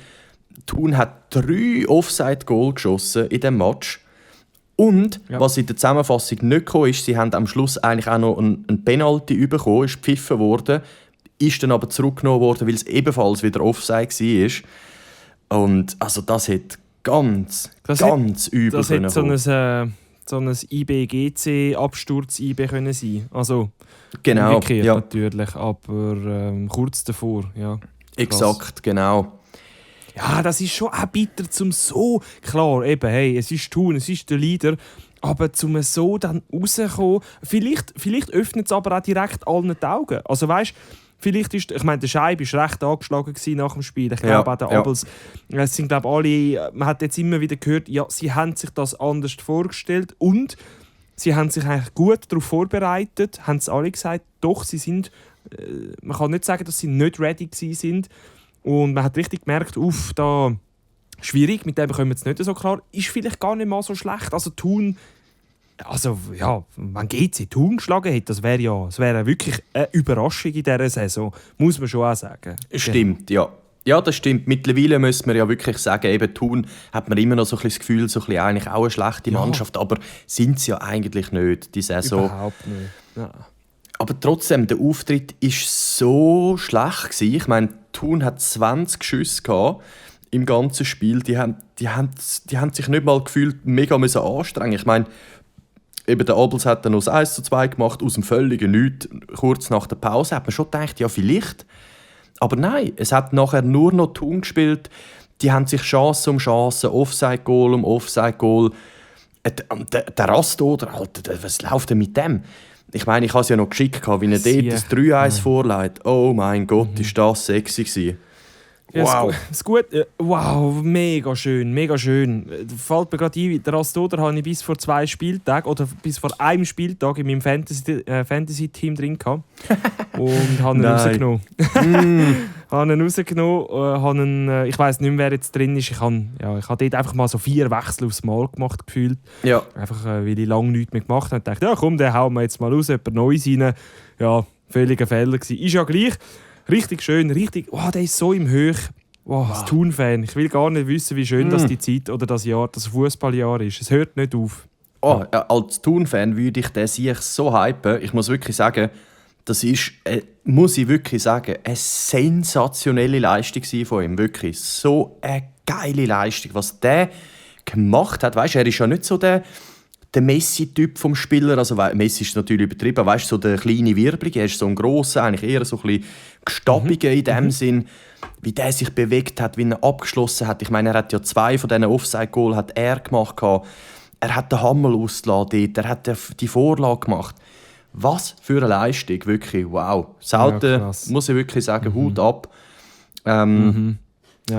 B: Thun hat 3 Offside-Goal geschossen in diesem Match. Und, was in der Zusammenfassung nicht kam, ist, sie haben am Schluss eigentlich auch noch ein Penalty bekommen, ist gepfiffen worden, ist dann aber zurückgenommen worden, weil es ebenfalls wieder Offside war. Und also das hat ganz übel
A: das hätte so ein IB-GC-Absturz-IB können sein. Also,
B: genau,
A: umgekehrt natürlich, aber kurz davor, ja.
B: Exakt, genau.
A: Ja, das ist schon auch bitter zum so... Klar, eben, hey, es ist Thun, es ist der Leader, aber zum so dann rauskommen... Vielleicht öffnet es aber auch direkt allen die Augen. Also weißt, vielleicht ist... Ich meine, der Scheib war recht angeschlagen nach dem Spiel. Ich glaube auch der Abels... Es sind, glaube alle... Man hat jetzt immer wieder gehört, ja, sie haben sich das anders vorgestellt und sie haben sich eigentlich gut darauf vorbereitet, haben es alle gesagt, doch, sie sind... man kann nicht sagen, dass sie nicht ready waren. Und man hat richtig gemerkt, da schwierig, mit dem kommen wir jetzt nicht so klar. Ist vielleicht gar nicht mal so schlecht. Also Thun, wenn GC Thun geschlagen hätte, das wäre wirklich eine Überraschung in dieser Saison, muss man schon auch sagen.
B: Stimmt, ja. Ja, das stimmt. Mittlerweile müssen wir ja wirklich sagen, eben Thun hat man immer noch so ein bisschen das Gefühl, so ein bisschen eigentlich auch eine schlechte Mannschaft, aber sind sie ja eigentlich nicht, die Saison.
A: Überhaupt nicht. Ja.
B: Aber trotzdem, der Auftritt war so schlecht gewesen. Ich meine, Thun hat 20 Schüsse gehabt im ganzen Spiel. Die haben sich nicht mal gefühlt mega anstrengen. Ich meine, Eben der Abels hat dann noch das 1:2 gemacht, aus dem völligen Nichts. Kurz nach der Pause hat man schon gedacht, ja vielleicht. Aber nein, es hat nachher nur noch Thun gespielt. Die haben sich Chance um Chance, Offside-Goal um Offside-Goal. Der Rastoder, Alter, was läuft denn mit dem? Ich meine, ich habe es ja noch geschickt, wie er dort das 3-1 vorlegt. Oh mein Gott, ist das sexy gewesen.
A: Wow. Ja, wow, mega schön, mega schön. Fällt mir gerade ein, den Rastoder habe ich bis vor 2 Spieltagen oder bis vor einem Spieltag in meinem Fantasy-Team drin gehabt. Und habe ihn rausgenommen. Habe ihn rausgenommen, ich weiss nicht mehr, wer jetzt drin ist. Ich habe dort einfach mal so 4 Wechsel aufs Mal gemacht, gefühlt.
B: Ja.
A: Einfach, weil ich lange nichts mehr gemacht habe. Und dachte, ja komm, den hauen wir jetzt mal raus, jemand Neues rein. Ja, völliger Fehler gewesen. Ist ja gleich. Richtig schön, richtig. Oh, der ist so im Höch. Oh, wow. Thun-Fan. Ich will gar nicht wissen, wie schön das die Zeit oder das Jahr, das Fußballjahr ist. Es hört nicht auf.
B: Oh, als Thun-Fan würde ich den sich so hypen. Ich muss wirklich sagen, das ist, muss ich wirklich sagen, eine sensationelle Leistung von ihm. Wirklich. So eine geile Leistung. Was der gemacht hat, weißt, er ist ja nicht so der Messi-Typ vom Spieler, also Messi ist natürlich übertrieben, weißt, so der kleine Wirblige, er ist so ein grosser, eigentlich eher so ein bisschen gestabiger in dem Sinn, wie der sich bewegt hat, wie er abgeschlossen hat. Ich meine, er hat ja 2 von diesen Offside-Goal hat er gemacht. Er hat den Hammel ausgelassen dort, er hat die Vorlage gemacht. Was für eine Leistung, wirklich, wow. Selten, ja, muss ich wirklich sagen, Hut ab. Ja,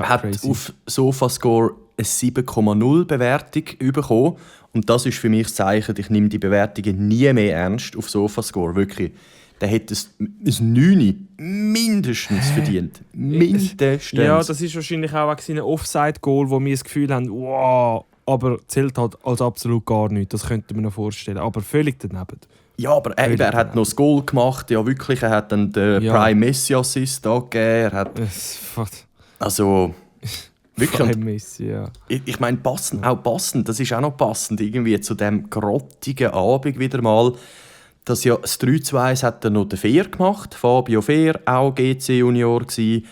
B: hat crazy. Auf Sofascore eine 7,0 Bewertung bekommen. Und das ist für mich das Zeichen, ich nehme die Bewertungen nie mehr ernst auf Sofascore, wirklich. Der hätte ein 9 mindestens verdient. Mindestens.
A: Ja, das ist wahrscheinlich auch ein Offside-Goal, wo wir das Gefühl haben, wow, aber zählt halt als absolut gar nichts. Das könnte man noch vorstellen, aber völlig daneben.
B: Ja, aber er hat noch das Goal gemacht, ja wirklich, er hat dann den Prime Messi Assist gegeben. Also, wirklich.
A: Messi, ja.
B: Ich meine, passend, das ist auch noch passend, irgendwie zu diesem grottigen Abend wieder mal. Das ja, das 3:2 hat dann noch der Fehr gemacht, Fabio Fehr, auch GC-Junior gsi.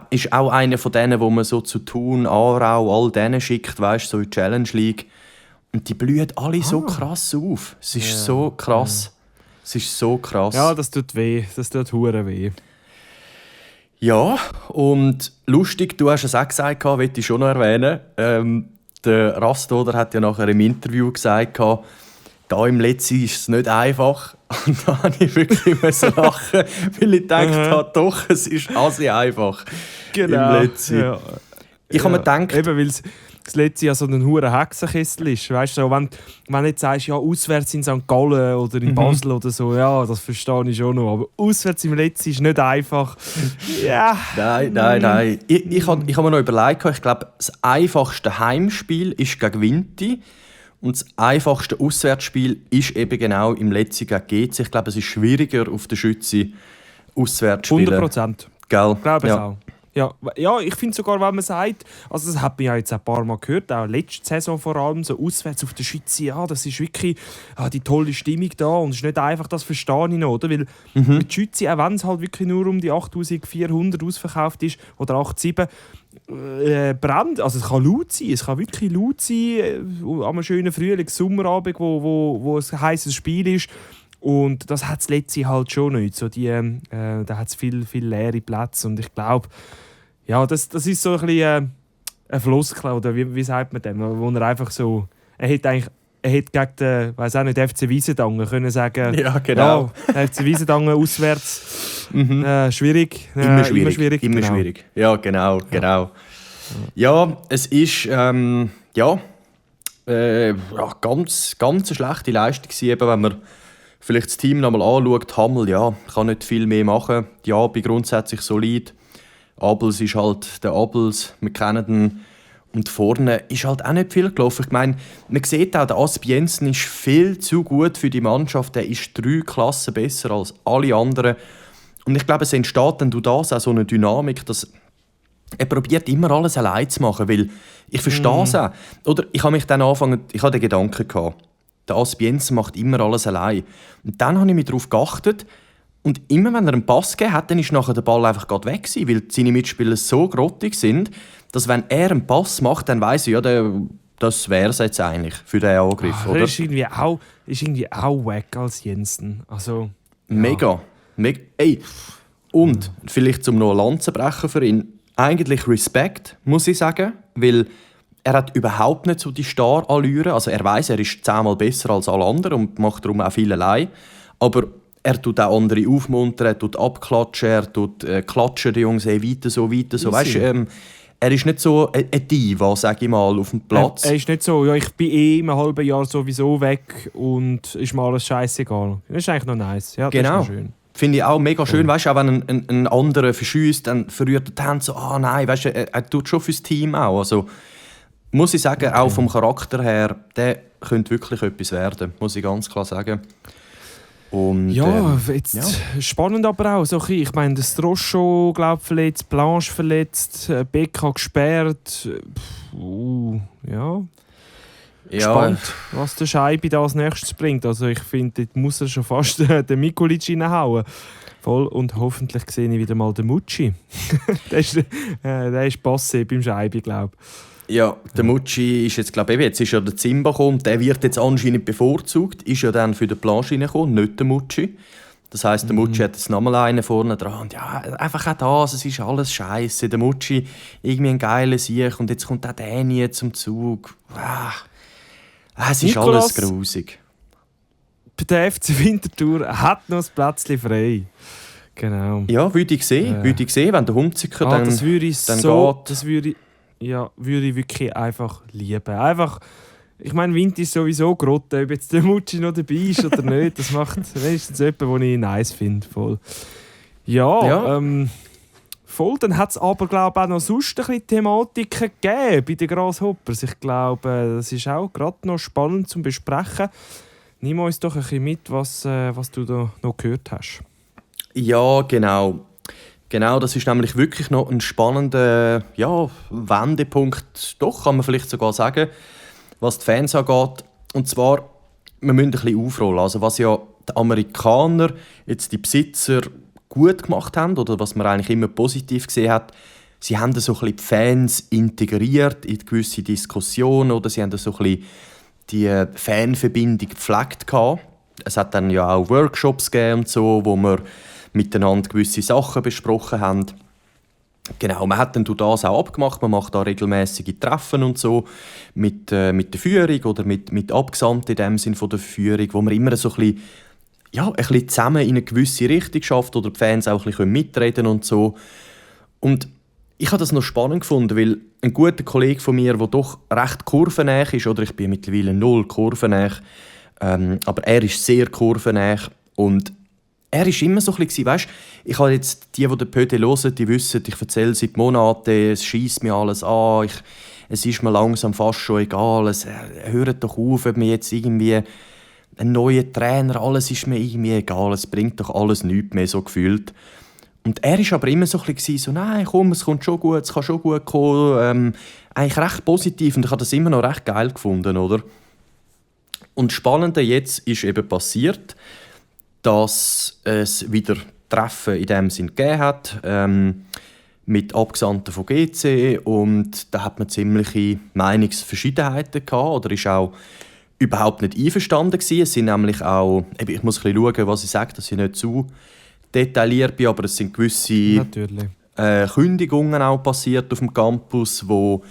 B: Ist auch einer von denen, wo man so zu Thun, Aarau, all denen schickt, weißt, so in die Challenge League. Und die blühen alle so krass auf. Es ist so krass. Es ist so krass.
A: Ja, das tut weh. Das tut hure weh.
B: Ja, und lustig, du hast es auch gesagt, möchte ich schon noch erwähnen. Der Rastoder hat ja nachher im Interview gesagt, da im Letzten ist es nicht einfach. Und da musste ich wirklich lachen, weil ich gedacht habe, doch, es ist assez einfach.
A: Genau.
B: Im Letzten. Ja. Ich habe mir gedacht...
A: Eben, weil das Letzte ja so ein hoher Hexenkessel ist. Weißt du, wenn du jetzt sagst, ja, auswärts in St. Gallen oder in Basel oder so, ja, das verstehe ich schon noch. Aber auswärts im Letzten ist nicht einfach. Ja.
B: Nein. Ich habe mir noch überlegt, ich glaube, das einfachste Heimspiel ist gegen Vinti. Und das einfachste Auswärtsspiel ist eben genau im Letzten gegen GC. Ich glaube, es ist schwieriger auf der Schütze auswärts zu spielen.
A: 100%.
B: Gell?
A: Glaube ich auch. Ja, ich finde sogar, wenn man sagt, also das hat man ja jetzt ein paar Mal gehört, auch letzte Saison vor allem, so auswärts auf der Schütze, ja, das ist wirklich die tolle Stimmung da und es ist nicht einfach, das verstehe ich noch, oder? Weil mit Schütze, auch wenn es halt wirklich nur um die 8400 ausverkauft ist, oder 87, brennt, also es kann laut sein, es kann wirklich laut sein, an einem schönen Frühlings-Sommerabend, wo ein heisses Spiel ist. Und das hat das letzte halt schon nicht. So da hat es viel leere Plätze. Und ich glaube, ja, das ist so ein bisschen ein Floskel, oder wie sagt man dem? Wo er einfach so. Er hätte gegen den, weiss auch nicht, FC Wiesendangen können sagen.
B: Ja, genau.
A: Ja, FC Wiesendangen auswärts. Schwierig.
B: Immer schwierig. Ja, genau. Ja, es ist ganz eine schlechte Leistung gewesen, eben, wenn man vielleicht das Team nochmal anschaut. Hammel, ja, kann nicht viel mehr machen. Die Abi grundsätzlich solid. Abels ist halt der Abels, wir kennen den. Und vorne ist halt auch nicht viel gelaufen. Ich meine, man sieht auch, der Asp Jensen ist viel zu gut für die Mannschaft. Er ist 3 Klassen besser als alle anderen. Und ich glaube, es entsteht dann durch das auch so eine Dynamik, dass er probiert immer alles allein zu machen. Weil ich verstehe es auch. Oder ich habe den Gedanken gehabt, der Asp Jensen macht immer alles allein. Und dann habe ich mich darauf geachtet. Und immer wenn er einen Pass gegeben hat, dann ist nachher der Ball einfach gerade weg gewesen, weil seine Mitspieler so grottig sind, dass wenn er einen Pass macht, dann weiss ich, ja, der das wäre es jetzt eigentlich für den Angriff, oder?
A: Ist irgendwie auch wack als Jensen. Also, ja.
B: Mega. Ey, und vielleicht zum noch eine Lanze brechen für ihn, eigentlich Respekt, muss ich sagen, weil er hat überhaupt nicht so die Star-Allüre. Also er weiß, er ist 10-mal besser als alle anderen und macht darum auch viel allein. Aber er tut auch andere aufmuntern, er tut abklatschen, er tut klatschen, die Jungs, hey, weiter so. Weißt, er ist nicht so eine Diva, sage ich mal, auf dem Platz.
A: Er ist nicht so, ja, ich bin in einem halben Jahr sowieso weg und ist mir alles scheißegal. Das ist eigentlich noch nice. Ja,
B: genau.
A: Das ist schön.
B: Finde ich auch mega schön, weißt, auch wenn ein anderer verschießt, dann verrührt er die Hände so, nein, weißt, er tut schon fürs Team auch. Also, muss ich sagen, auch vom Charakter her, der könnte wirklich etwas werden, muss ich ganz klar sagen. Und,
A: jetzt spannend aber auch. So, ich meine, das Stroscho, verletzt, Blanche verletzt, Becca gesperrt. Spannend, was der Scheibe da als nächstes bringt. Also ich finde, dort muss er schon fast den Mikulic reinhauen. Voll. Und hoffentlich sehe ich wieder mal den Mucci. der ist passé beim Scheibe, glaube ich.
B: Ja, der Mucci ist jetzt, jetzt ist ja der Zimba gekommen, der wird jetzt anscheinend bevorzugt, ist ja dann für den Planche reingekommen, nicht der Mucci. Das heisst, der Mucci hat jetzt nochmal einen vorne dran und ja, einfach auch das, es ist alles scheiße. Der Mucci, irgendwie ein geiler Sieg und jetzt kommt auch der nie zum Zug. Es ist
A: Nicolas,
B: alles grusig.
A: Der FC Winterthur hat noch ein Plätzchen frei. Genau.
B: Ja, würde ich sehen, wenn der Hunziker dann
A: das würde ich
B: dann
A: so,
B: geht.
A: Das würde ich wirklich einfach lieben. Einfach, ich meine, Winter ist sowieso Grotte, ob jetzt der Mucci noch dabei ist oder nicht. Das macht wenigstens jemanden, den ich nice finde. Voll. Voll. Dann hat es aber, glaube ich, auch noch sonst ein bisschen Thematiken gegeben bei den Grasshoppers. Ich glaube, das ist auch gerade noch spannend zu besprechen. Nimm uns doch ein bisschen mit, was du da noch gehört hast.
B: Ja, genau. Genau, das ist nämlich wirklich noch ein spannender Wendepunkt, doch, kann man vielleicht sogar sagen, was die Fans angeht. Und zwar, wir müssen ein bisschen aufrollen. Also was ja die Amerikaner, jetzt die Besitzer, gut gemacht haben, oder was man eigentlich immer positiv gesehen hat, sie haben so ein bisschen die Fans integriert in gewisse Diskussionen, oder sie haben so ein bisschen die Fanverbindung gepflegt. Es hat dann ja auch Workshops gegeben und so, wo wir miteinander gewisse Sachen besprochen haben. Genau, man hat dann das auch abgemacht, man macht da regelmäßige Treffen und so mit der Führung oder mit Abgesandten in dem Sinn von der Führung, wo man immer so ein bisschen zusammen in eine gewisse Richtung schafft oder die Fans auch ein bisschen mitreden und so. Und ich habe das noch spannend gefunden, weil ein guter Kollege von mir, der doch recht kurvennah ist, oder ich bin mittlerweile 0 kurvennah, aber er ist sehr kurvennah und er war immer so ein bisschen, weißt, ich habe jetzt die den Pöde hören, die wissen, ich erzähle seit Monaten, es scheisst mir alles an, es ist mir langsam fast schon egal, hört doch auf, ob mir jetzt irgendwie ein neuer Trainer, alles ist mir irgendwie egal, es bringt doch alles nichts mehr, so gefühlt. Und er war aber immer so ein bisschen so, nein, komm, es kommt schon gut, es kann schon gut kommen, eigentlich recht positiv und ich habe das immer noch recht geil gefunden, oder? Und das Spannende jetzt ist eben passiert, dass es wieder Treffen in dem Sinn gegeben hat, mit Abgesandten von GC und da hat man ziemliche Meinungsverschiedenheiten gehabt oder ist auch überhaupt nicht einverstanden gewesen. Es sind nämlich auch, ich muss ein bisschen schauen, was ich sage, dass ich nicht zu detailliert bin, aber es sind gewisse Kündigungen auch passiert auf dem Campus, wo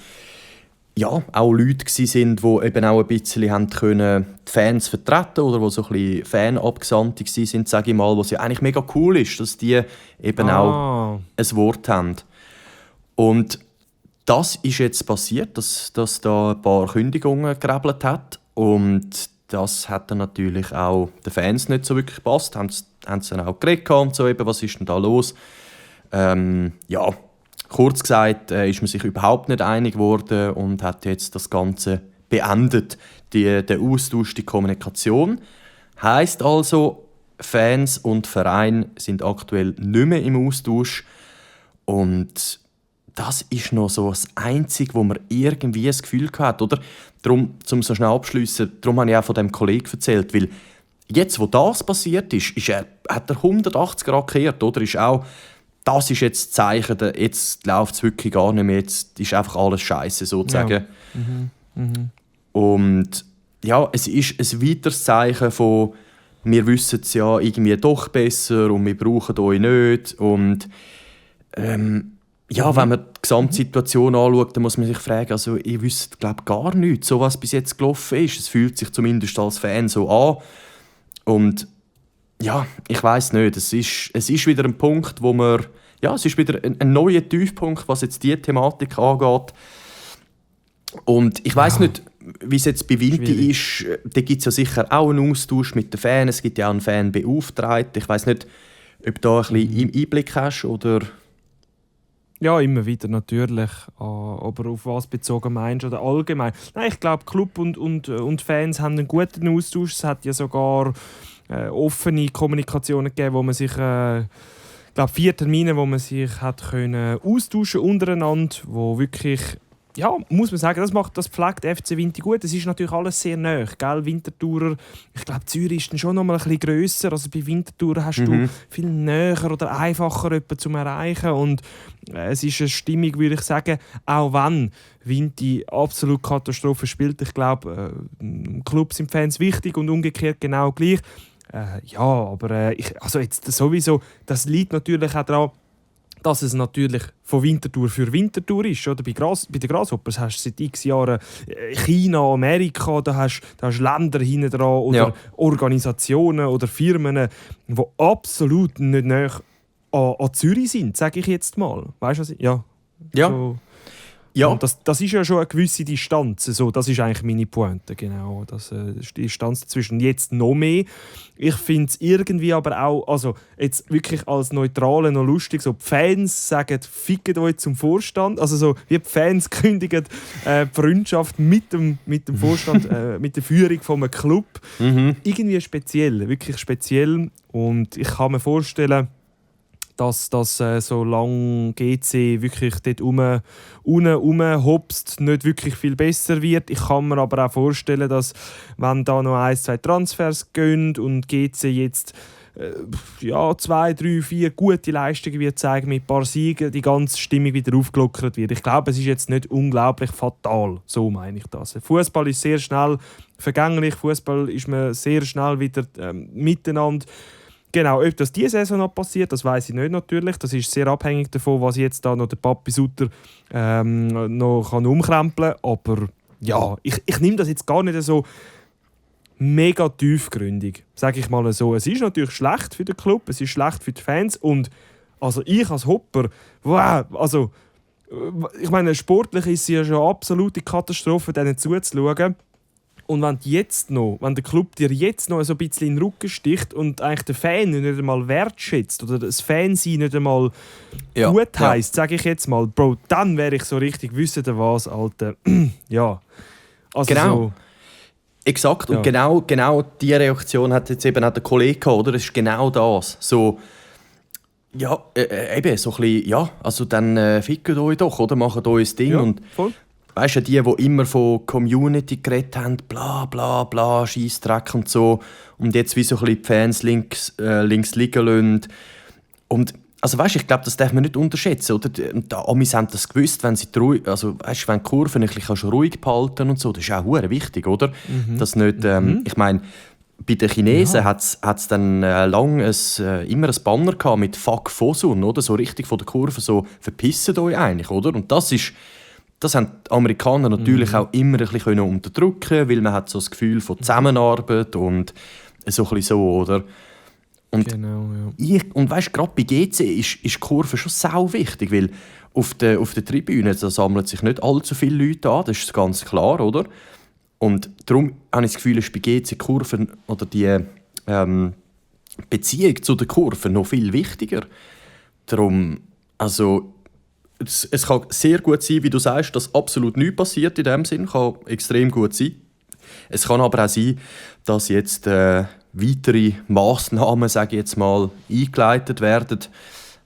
B: auch Leute waren, die eben auch ein bisschen haben können die Fans vertreten oder die so ein bisschen Fanabgesandte waren, sage ich mal, was ja eigentlich mega cool ist, dass die eben auch ein Wort haben. Und das ist jetzt passiert, dass da ein paar Kündigungen gerebelt hat und das hat dann natürlich auch den Fans nicht so wirklich gepasst, haben sie dann auch geredet und so, eben, was ist denn da los? Kurz gesagt ist man sich überhaupt nicht einig geworden und hat jetzt das Ganze beendet. Der Austausch, die Kommunikation. Heisst also, Fans und Verein sind aktuell nicht mehr im Austausch. Und das ist noch so das Einzige, wo man irgendwie das Gefühl hat. Oder? Darum, um so schnell abschliessen, darum habe ich auch von dem Kollegen erzählt. Weil jetzt, wo das passiert ist, hat er 180 Grad gekehrt. Oder? Ist auch, das ist jetzt das Zeichen, jetzt läuft es wirklich gar nicht mehr, jetzt ist einfach alles scheiße sozusagen.
A: Ja.
B: Und ja, es ist ein weiteres Zeichen von «Wir wissen es ja irgendwie doch besser und wir brauchen euch nicht». Und ja, wenn man die Gesamtsituation anschaut, dann muss man sich fragen, also ich wüsste, glaube gar nichts, so was bis jetzt gelaufen ist. Es fühlt sich zumindest als Fan so an. Und ja, ich weiß nicht, es ist wieder ein Punkt, wo man, ja, es ist wieder ein neuer Tiefpunkt, was jetzt diese Thematik angeht. Und ich weiß nicht, wie es jetzt bei Vinti ist. Da gibt es ja sicher auch einen Austausch mit den Fans. Es gibt ja auch einen Fanbeauftragten. Ich weiß nicht, ob du da ein bisschen Einblick hast oder...
A: Ja, immer wieder natürlich. Aber auf was bezogen meinst du oder allgemein? Nein, ich glaube, Club und Fans haben einen guten Austausch. Es hat ja sogar offene Kommunikationen gegeben, wo man sich... Ich glaube, 4 Termine, wo man sich hat können austauschen untereinander, wo wirklich... Ja, muss man sagen, das pflegt FC Vinti gut. Es ist natürlich alles sehr nah, gell? Winterthurer, ich glaube, Zürich ist dann schon noch mal ein bisschen grösser. Also bei Winterthur hast du viel näher oder einfacher jemanden zum Erreichen. Und es ist eine Stimmung, würde ich sagen, auch wenn Vinti absolut Katastrophe spielt. Ich glaube, im Club sind Fans wichtig und umgekehrt genau gleich. Ja, aber also jetzt sowieso, das liegt natürlich auch daran, dass es natürlich von Winterthur für Winterthur ist. Oder? Bei den Grasshoppers hast du seit x Jahren China, Amerika, da hast Länder hinten dran oder Organisationen oder Firmen, die absolut nicht näher an Zürich sind, sage ich jetzt mal. Weißt du, was ich... Ja. So. Ja. Und das ist ja schon eine gewisse Distanz. So, das ist eigentlich meine Pointe, genau. Die Distanz dazwischen jetzt noch mehr. Ich finde es irgendwie aber auch, also jetzt wirklich als Neutrale noch lustig, so die Fans sagen, fickt euch zum Vorstand. Also so, wie die Fans kündigen die Freundschaft mit dem Vorstand, mit der Führung von einem Club. Irgendwie speziell, wirklich speziell. Und ich kann mir vorstellen, dass solange GC wirklich dort rumhopst, nicht wirklich viel besser wird. Ich kann mir aber auch vorstellen, dass wenn da noch 1, 2 Transfers gehen und GC jetzt 2, 3, 4 gute Leistungen wird zeigen mit ein paar Siegen, die ganze Stimmung wieder aufgelockert wird. Ich glaube, es ist jetzt nicht unglaublich fatal, so meine ich das. Fußball ist sehr schnell vergänglich, Fußball ist man sehr schnell wieder miteinander. Genau, ob das diese Saison noch passiert, das weiß ich nicht natürlich. Das ist sehr abhängig davon, was jetzt da noch der Papi Sutter noch umkrempeln kann. Aber ja, ich nehme das jetzt gar nicht so mega tiefgründig, sage ich mal so. Es ist natürlich schlecht für den Club, es ist schlecht für die Fans. Und also ich als Hopper, wow, also ich meine, sportlich ist es ja schon eine absolute Katastrophe, denen zuzuschauen. Und wenn der Club dir jetzt noch so ein bisschen in den Rücken sticht und eigentlich der Fan nicht einmal wertschätzt oder das Fansein nicht einmal gut heisst, sage ich jetzt mal, Bro, dann wäre ich so richtig, wisst ihr was, Alter. Ja. Also
B: genau.
A: So,
B: exakt. Und genau diese Reaktion hat jetzt eben auch der Kollege gehabt, oder? Es ist genau das. So, ja, eben, so ein bisschen, ja, also dann fickt euch doch, oder? Macht euch das Ding.
A: ja,
B: und
A: voll.
B: weißt du, die immer von Community geredet haben, bla bla bla, Scheissdreck und so. Und jetzt wie so ein bisschen die Fans links liegen lassen. Und also weißt, ich glaube, das darf man nicht unterschätzen. Oder? Die Amis haben das gewusst, wenn sie ruhig, also weißt, wenn die Kurven ein bisschen ruhig behalten und so, das ist auch verdammt wichtig, oder? Dass nicht, ich meine, bei den Chinesen hat es dann lange immer ein Banner gehabt mit «Fuck Fosun», oder? So richtig von der Kurve, so «Verpisst euch eigentlich», oder? Und das haben die Amerikaner natürlich auch immer ein bisschen unterdrücken, weil man hat so das Gefühl von Zusammenarbeit und so ein bisschen so, oder? Und
A: genau, ja.
B: Und weißt, gerade bei GC ist die Kurve schon sau wichtig, weil auf der Tribüne da sammeln sich nicht allzu viele Leute an, das ist ganz klar, oder? Und darum habe ich das Gefühl, ist bei GC die Kurven oder die Beziehung zu den Kurven noch viel wichtiger. Darum, also es kann sehr gut sein, wie du sagst, dass absolut nichts passiert in dem Sinn. Kann extrem gut sein. Es kann aber auch sein, dass jetzt weitere Massnahmen, sage ich jetzt mal, eingeleitet werden.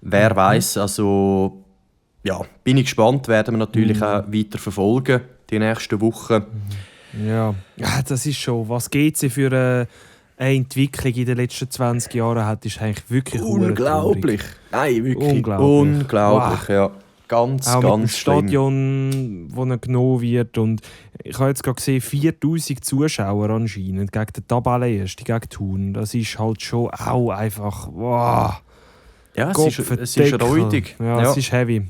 B: Wer weiß, also ja, bin ich gespannt, werden wir natürlich auch weiter verfolgen die nächsten Wochen.
A: Ja, das ist schon, was GC für eine Entwicklung in den letzten 20 Jahren hat, ist eigentlich wirklich
B: unglaublich. Nein, wirklich unglaublich,
A: wow.
B: ja. Ganz,
A: auch mit dem
B: ganz schlimm.
A: Stadion, wo er genommen wird. Und ich habe jetzt gerade gesehen, 4000 Zuschauer anscheinend gegen den Tabellenersten, gegen Thun. Das ist halt schon auch einfach... Wow.
B: Ja, es ist räudig.
A: Ja, es ist heavy.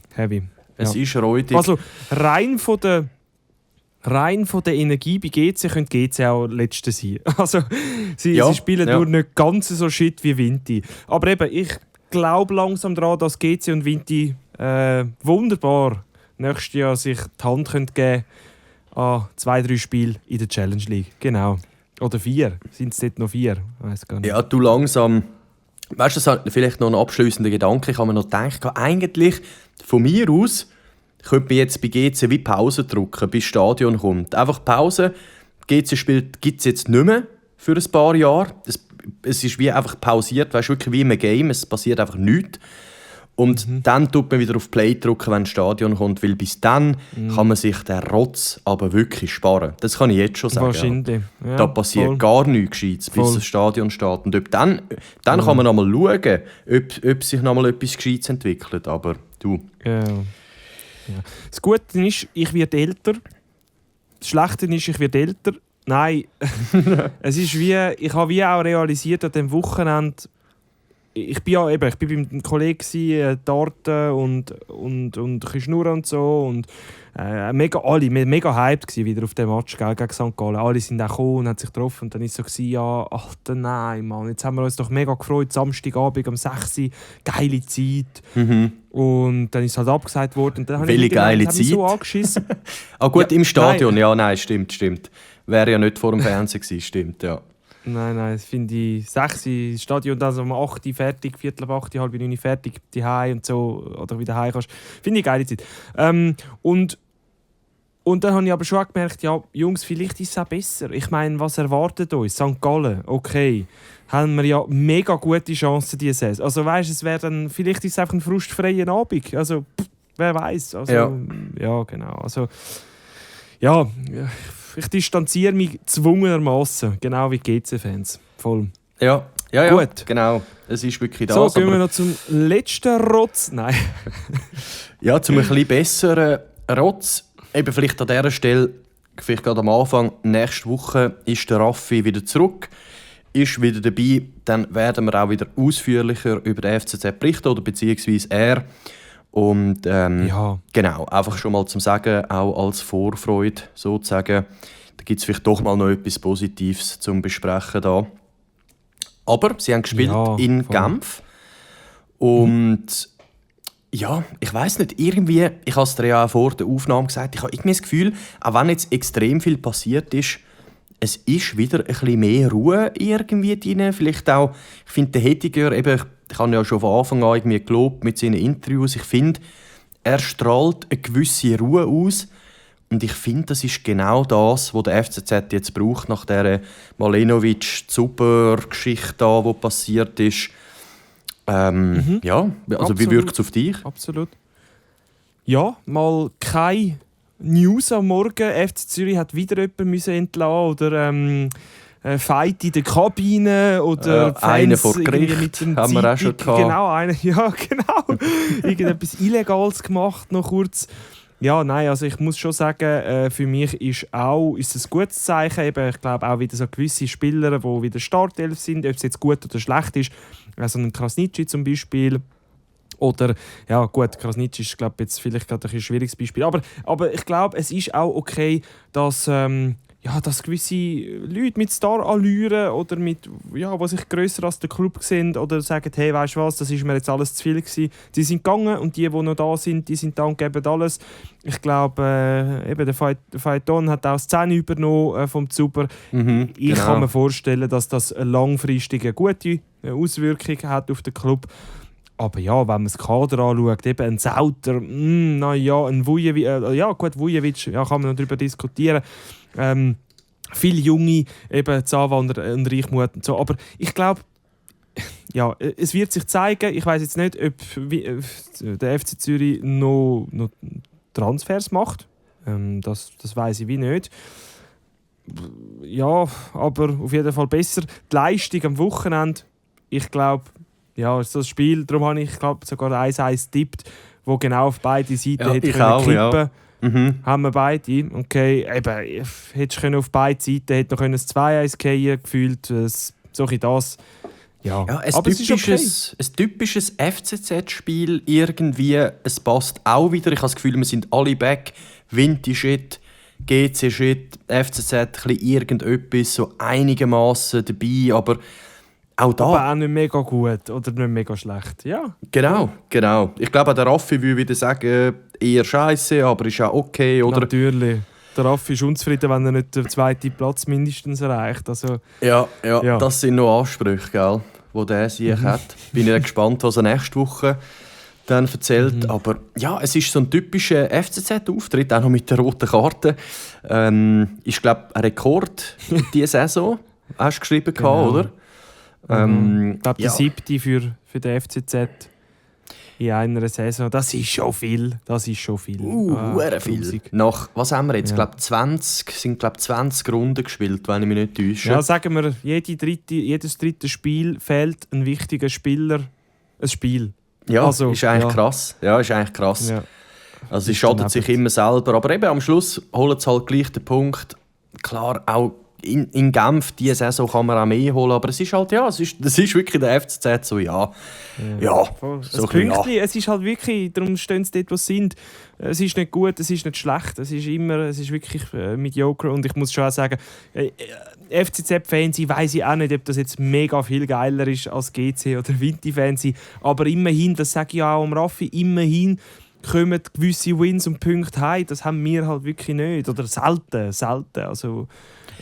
B: Es
A: Ja.
B: ist räudig.
A: Also rein von der Energie bei GC könnte GC auch Letzte sein. Also sie spielen nur nicht ganz so shit wie Vinti. Aber eben, ich glaube langsam daran, dass GC und Vinti wunderbar nächstes Jahr sich die Hand geben können an 2-3 Spiele in der Challenge League. Genau. Oder 4. Sind es dort noch 4? Weiss gar nicht.
B: Ja, du langsam... Weißt du, das hat vielleicht noch ein abschliessender Gedanke. Ich habe mir noch gedacht, eigentlich von mir aus könnte man jetzt bei GC wie Pause drücken, bis das Stadion kommt. Einfach Pause. GC spielt gibt es jetzt nicht mehr für ein paar Jahre. Es ist wie einfach pausiert, weißt du, wirklich wie im Game. Es passiert einfach nichts. Und dann tut man wieder auf Play drücken, wenn das Stadion kommt, weil bis dann kann man sich den Rotz aber wirklich sparen. Das kann ich jetzt schon sagen.
A: Wahrscheinlich. Ja,
B: da passiert gar nichts Gescheites, bis das Stadion steht. Und dann kann man noch mal schauen, ob sich noch mal etwas Gescheites entwickelt. Aber du...
A: Ja. Das Gute ist, ich werde älter. Das Schlechte ist, ich werde älter. Nein, es ist wie, ich habe wie auch realisiert an diesem Wochenende, ich bin beim Kollegen dort und ein bisschen schnurren und so und mega hyped gewesen, wieder auf dem Match gegen St. Gallen. Alle sind auch gekommen und haben sich getroffen und dann war es so gewesen, ja, Alter, nein, Mann, jetzt haben wir uns doch mega gefreut, Samstagabend um 6 Uhr, geile Zeit. Und dann ist es halt abgesagt worden. Und dann habe
B: welche geile Zeit?
A: So angeschissen.
B: Gut, im Stadion, nein, stimmt. Wäre ja nicht vor dem Fernsehen gewesen, stimmt, ja.
A: Nein, das finde ich 6 Uhr, Stadion, dann um 8 Uhr fertig, Viertel ab 8 Uhr, halb 9 Uhr fertig, die Hause und so, oder wieder heim kannst. Finde ich eine geile Zeit. Und dann habe ich aber schon gemerkt, ja, Jungs, vielleicht ist es auch besser. Ich meine, was erwartet uns? St. Gallen, okay, haben wir ja mega gute Chancen diese Saison. Also weißt, es wäre dann, vielleicht ist es einfach ein frustfreier Abend. Also, wer weiß. Also, ja, genau. Also, ja, ich distanziere mich gezwungenermaßen, genau wie GC-Fans. Voll.
B: Ja,
A: gut.
B: Genau. Es ist wirklich das.
A: So, gehen wir noch zum letzten Rotz. Nein.
B: Ja, zum ein bisschen besseren Rotz. Eben vielleicht an dieser Stelle, vielleicht gerade am Anfang, nächste Woche ist der Raffi wieder zurück, ist wieder dabei. Dann werden wir auch wieder ausführlicher über den FCZ berichten, oder beziehungsweise er. Und genau, einfach schon mal zum Sagen, auch als Vorfreude sozusagen. Da gibt es vielleicht doch mal noch etwas Positives zum Besprechen da. Aber sie haben gespielt in Genf. Und ja, ich weiss nicht, irgendwie, ich habe es dir ja auch vor der Aufnahme gesagt, ich habe irgendwie das Gefühl, auch wenn jetzt extrem viel passiert ist, es ist wieder ein bisschen mehr Ruhe irgendwie drin. Vielleicht auch, ich finde, der Hettiger, eben, ich habe ja schon von Anfang an irgendwie gelobt mit seinen Interviews, ich finde, er strahlt eine gewisse Ruhe aus. Und ich finde, das ist genau das, was der FCZ jetzt braucht, nach dieser Malenovic-Zuber-Geschichte, die passiert ist. Ja, also
A: Absolut.
B: wie wirkt es auf dich?
A: Absolut. Ja, mal keine News am Morgen. FC Zürich hat wieder jemanden entlassen oder Fight in der Kabine oder
B: einen
A: Fans
B: vor Gericht
A: mit dem
B: haben wir auch schon gehabt.
A: Genau, irgendetwas Illegales gemacht, noch kurz. Ja, nein, also ich muss schon sagen, für mich ist es ein gutes Zeichen. Eben, ich glaube auch wieder so gewisse Spieler, die wieder Startelf sind, ob es jetzt gut oder schlecht ist. Also ein Krasnitschi zum Beispiel. Oder, ja gut, Krasnitschi ist glaube jetzt vielleicht gerade ein schwieriges Beispiel. Aber ich glaube, es ist auch okay, dass gewisse Leute mit Star-Allüren oder mit, die sich grösser als der Club sind oder sagen, hey, weißt du was, das ist mir jetzt alles zu viel gewesen. Die sind gegangen und die noch da sind, die sind da und geben alles. Ich glaube, der Phaeton hat auch das 10 übernommen vom Zuber. Ich kann mir vorstellen, dass das eine langfristige gute Auswirkung hat auf den Club. Aber ja, wenn man das Kader anschaut, eben ein Sauter, ein Vujovic, Vujovic, kann man noch darüber diskutieren. Viele Junge, eben Zawander und Reichmuth und so. Aber ich glaube, ja, es wird sich zeigen. Ich weiss jetzt nicht, ob der FC Zürich noch Transfers macht. Das weiss ich wie nicht. Ja, aber auf jeden Fall besser. Die Leistung am Wochenende, ich glaube, ja, so das Spiel, darum habe ich sogar 1-1 getippt. wo genau auf beide Seiten
B: Ja,
A: hätte
B: ich
A: können
B: auch,
A: kippen.
B: ja. Mhm.
A: Haben wir beide. Okay, eben, hättest du auf beide Seiten hätte noch ein 2-1 gehen gefühlt. So ein bisschen das. Ja,
B: Ja,
A: aber es ist okay.
B: ein typisches FCZ-Spiel irgendwie. Es passt auch wieder. Ich habe das Gefühl, wir sind alle back. Vinti-Shit, GC-Shit, FCZ, ein bisschen irgendetwas so einigermaßen dabei. Aber auch da...
A: Aber auch nicht mega gut oder nicht mega schlecht. Ja.
B: Genau. Ich glaube, der Raffi würde wieder sagen, eher scheiße, aber ist auch okay, oder?
A: Natürlich. Der Raffi ist unzufrieden, wenn er nicht den zweiten Platz mindestens erreicht. Also,
B: Ja,
A: Ja.
B: das sind noch Ansprüche, gell, die der sich hat. Bin ich gespannt, was er nächste Woche dann erzählt. Aber ja, es ist so ein typischer FCZ-Auftritt, auch noch mit der roten Karte. Ist, glaube ich, ein Rekord diese Saison, hast du geschrieben,
A: Genau.
B: oder?
A: ich glaube,
B: ja.
A: die 7. für den FCZ in einer Saison, das ist schon viel.
B: Hure viel.
A: 1000.
B: Nach, was haben wir jetzt?
A: Ja.
B: Glaube 20 Runden gespielt, wenn ich mich nicht täusche.
A: Ja, sagen wir, jedes dritte Spiel fehlt ein wichtiger Spieler ein Spiel.
B: Ja,
A: Also,
B: ist eigentlich
A: ja.
B: krass. Ja, ist eigentlich krass.
A: Ja.
B: Also sie
A: Ist
B: schadet
A: daneben.
B: sich immer selber. Aber eben am Schluss holen sie halt gleich den Punkt. Klar, auch in Genf diese Saison kann man auch mehr holen. Aber es ist halt, ja, das ist wirklich der FCZ so, ja.
A: Voll.
B: So
A: Das
B: ein bisschen,
A: Pünktchen, es ist halt wirklich, darum stehen sie dort, wo sie sind. Es ist nicht gut, es ist nicht schlecht, es ist wirklich mediocre. Und ich muss schon auch sagen, FCZ-Fans, ich weiss auch nicht, ob das jetzt mega viel geiler ist als GC oder Vinti-Fans. Aber immerhin, das sage ich auch am Raffi, immerhin kommen gewisse Wins und Punkte heim. Das haben wir halt wirklich nicht. Oder selten. Also,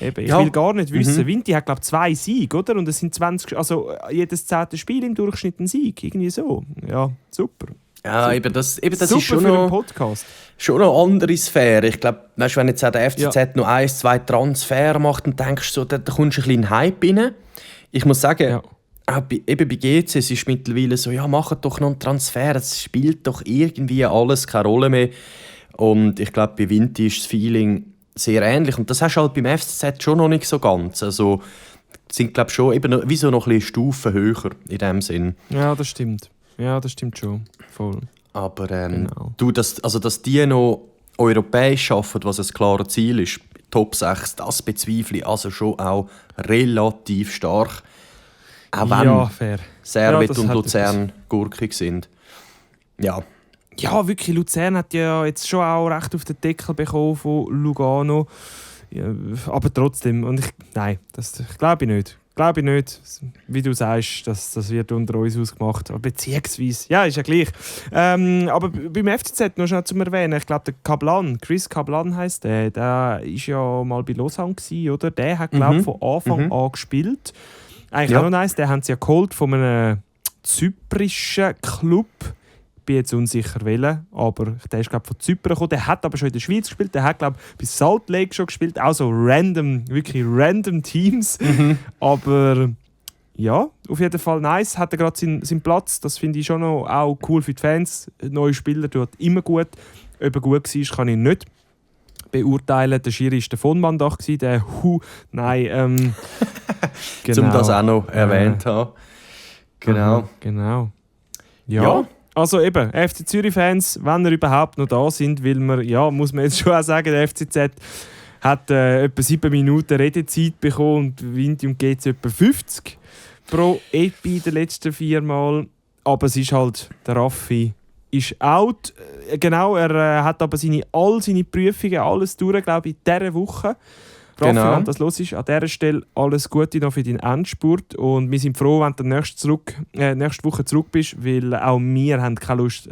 A: eben, ich
B: Ja.
A: will gar nicht wissen. Vinti hat, glaube ich, 2 Siege, oder? Und es sind 20, also jedes 10. Spiel im Durchschnitt ein Sieg. Irgendwie so. Ja, super.
B: Ja, eben das
A: Super
B: ist schon
A: für einen
B: noch,
A: Podcast.
B: schon noch eine andere Sphäre. Ich glaube, weißt, wenn jetzt auch der FCZ
A: Ja.
B: noch 1-2 Transfer macht, dann denkst du so, da kommst du ein bisschen in den Hype rein. Ich muss sagen,
A: Ja.
B: auch eben bei GC es ist mittlerweile so, ja, macht doch noch einen Transfer, es spielt doch irgendwie alles keine Rolle mehr. Und ich glaube, bei Vinti ist das Feeling sehr ähnlich. Und das hast du halt beim FCZ schon noch nicht so ganz. Also sind, glaube ich, schon eben wie so noch ein bisschen Stufen höher in dem Sinn.
A: Ja, das stimmt. Ja, das stimmt schon. Voll.
B: Aber
A: Genau.
B: dass die noch europäisch arbeiten, was ein klares Ziel ist, Top 6, das bezweifle ich also schon auch relativ stark. Auch wenn
A: Ja, fair.
B: Servet
A: Ja, das
B: und
A: hat
B: Luzern gurkig sind. Ja,
A: Ja, wirklich, Luzern hat ja jetzt schon auch recht auf den Deckel bekommen von Lugano. Ja, aber trotzdem, nein, das glaube ich nicht. Glaube ich nicht. Wie du sagst, das wird unter uns ausgemacht. Aber beziehungsweise, ja, ist ja gleich. Aber beim FCZ noch schnell zum Erwähnen, ich glaube, der Chris Kablan heisst der war ja mal bei Lausanne gewesen, oder? Der hat, glaube ich, von Anfang an gespielt. Eigentlich
B: Ja.
A: auch noch nice, den haben sie ja geholt von einem zyprischen Club. Ich bin jetzt unsicher welchen, aber der ist, glaube ich, von Zypern gekommen. Der hat aber schon in der Schweiz gespielt. Der hat, glaube ich, bei Salt Lake schon gespielt. Auch so wirklich random Teams. Aber ja, auf jeden Fall nice. Hat er gerade seinen Platz. Das finde ich schon noch auch cool für die Fans. Neue Spieler tut immer gut. Ob er gut war, kann ich nicht beurteilen. Der Schiri war der von Mandach, der Nein, genau.
B: um das auch noch erwähnt zu haben. Genau.
A: Aha, genau. Ja.
B: Ja.
A: Also eben, FC Zürich-Fans, wenn ihr überhaupt noch da sind, weil wir, ja, muss man jetzt schon auch sagen, der FCZ hat etwa 7 Minuten Redezeit bekommen und Vinti und GC etwa 50 pro Epi den letzten 4 Mal. Aber es ist halt, der Raffi ist out. Genau, er hat aber all seine Prüfungen, alles durch, glaube ich, in dieser Woche. Raffi,
B: Genau.
A: wenn das los ist, an dieser Stelle alles Gute noch für deinen Endspurt. Und wir sind froh, wenn du nächste Woche zurück bist, weil auch wir haben keine Lust,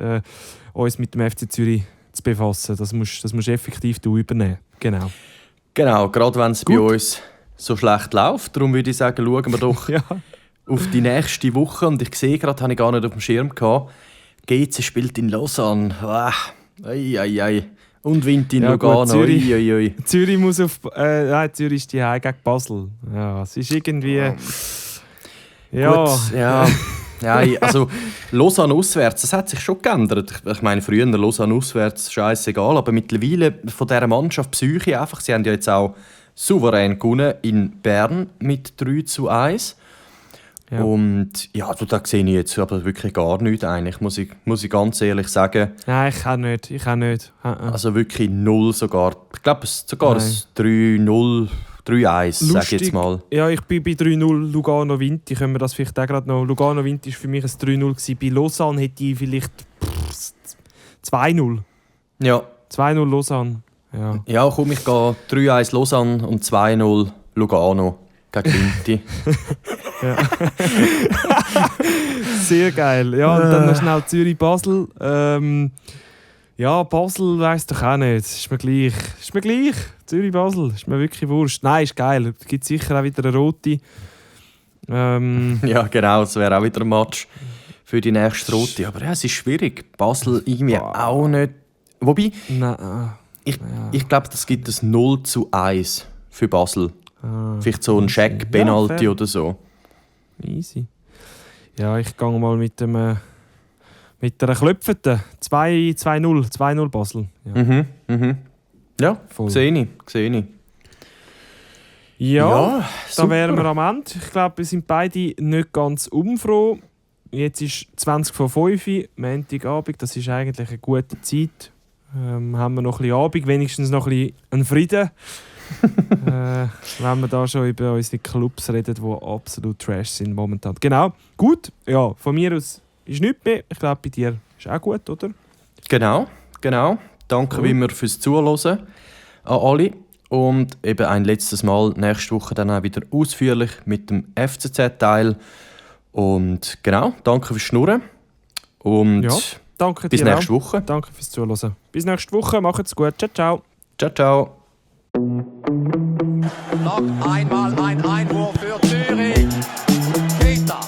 A: uns mit dem FC Zürich zu befassen. Das musst du effektiv übernehmen. Genau.
B: Genau, gerade wenn es bei
A: Gut.
B: uns so schlecht läuft. Darum würde ich sagen, schauen wir doch
A: Ja.
B: auf die nächste Woche. Und ich sehe gerade, habe ich gar nicht auf dem Schirm gehabt, GC spielt in Lausanne. Ei. Und Vinti in
A: Ja, gut,
B: Lugano.
A: Zürich.
B: Ui.
A: Zürich muss Zürich ist die Heim gegen Basel. Ja, es ist irgendwie... Ja.
B: Gut, ja. Also Lausanne auswärts, das hat sich schon geändert. Ich meine, früher Lausanne auswärts, scheißegal, aber mittlerweile von dieser Mannschaft Psyche einfach. Sie haben ja jetzt auch souverän gewonnen in Bern mit 3-1.
A: Ja.
B: Und ja, da sehe ich jetzt aber wirklich gar nichts eigentlich, muss ich ganz ehrlich sagen.
A: Nein, ich kann nicht.
B: Also wirklich 0 sogar. Ich glaube, sogar
A: Nein.
B: ein 3-0, 3-1, sage ich jetzt mal.
A: Ja, ich bin bei 3-0 Lugano-Vinti. Können wir das vielleicht auch gerade noch... Lugano-Vinti war für mich ein 3-0 gewesen. Bei Lausanne hätte ich vielleicht 2-0.
B: Ja.
A: 2-0 Lausanne. Ja.
B: Ja, komm, ich gehe 3-1 Lausanne und 2-0 Lugano gegen Vinti.
A: Ja. Sehr geil. Ja, und dann noch schnell Zürich-Basel. Ja, Basel weiss doch auch nicht. Ist mir gleich. Zürich-Basel. Ist mir wirklich wurscht. Nein, ist geil. Es gibt sicher auch wieder eine rote.
B: Ja, genau. Das wäre auch wieder ein Match für die nächste Rote. Aber ja, es ist schwierig. Basel irgendwie auch nicht. Wobei, ich glaube, das gibt ein 0-1 für Basel. Vielleicht so ein Scheck-Penalty oder so.
A: Easy. Ja, ich gehe mal mit einer Klöpfeten. 2-0 Basel. Ja,
B: Ja,
A: voll.
B: sehe ich.
A: Ja, da
B: super.
A: wären wir am Ende. Ich glaube, wir sind beide nicht ganz unfroh. Jetzt ist 20 vor 5 Uhr, Montagabend. Das ist eigentlich eine gute Zeit. Haben wir noch ein bisschen Abend, wenigstens noch ein bisschen einen Frieden. Wenn wir da schon über unsere Clubs reden, die absolut Trash sind momentan. Genau, gut. Ja, von mir aus ist nichts mehr. Ich glaube, bei dir ist auch gut, oder?
B: Genau. Danke wie immer fürs Zuhören an alle. Und eben ein letztes Mal nächste Woche dann auch wieder ausführlich mit dem FCZ-Teil. Und genau, danke fürs Schnurren. Und
A: Ja, danke
B: bis
A: dir
B: nächste
A: auch.
B: Woche.
A: Danke fürs Zuhören. Bis nächste Woche. Macht's gut. Ciao, ciao.
B: Ciao, ciao.
C: Noch einmal ein Einwurf für Zürich. Keita.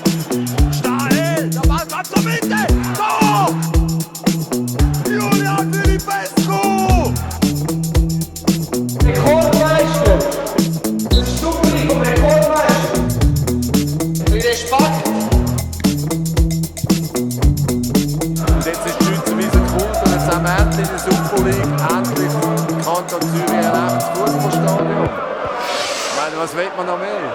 C: Stahel. Der Ball kommt zur Mitte. Tor! Julian Filipescu.
D: Rekordmeister. Stupri vom Rekordmeister. Für den Spack.
C: Und jetzt ist die Schweizer Wiese gefunden und jetzt haben wir endlich in der Super League endlich Kanton Zürich ein echtes Fußballstadion. Ich meine, was will man noch mehr?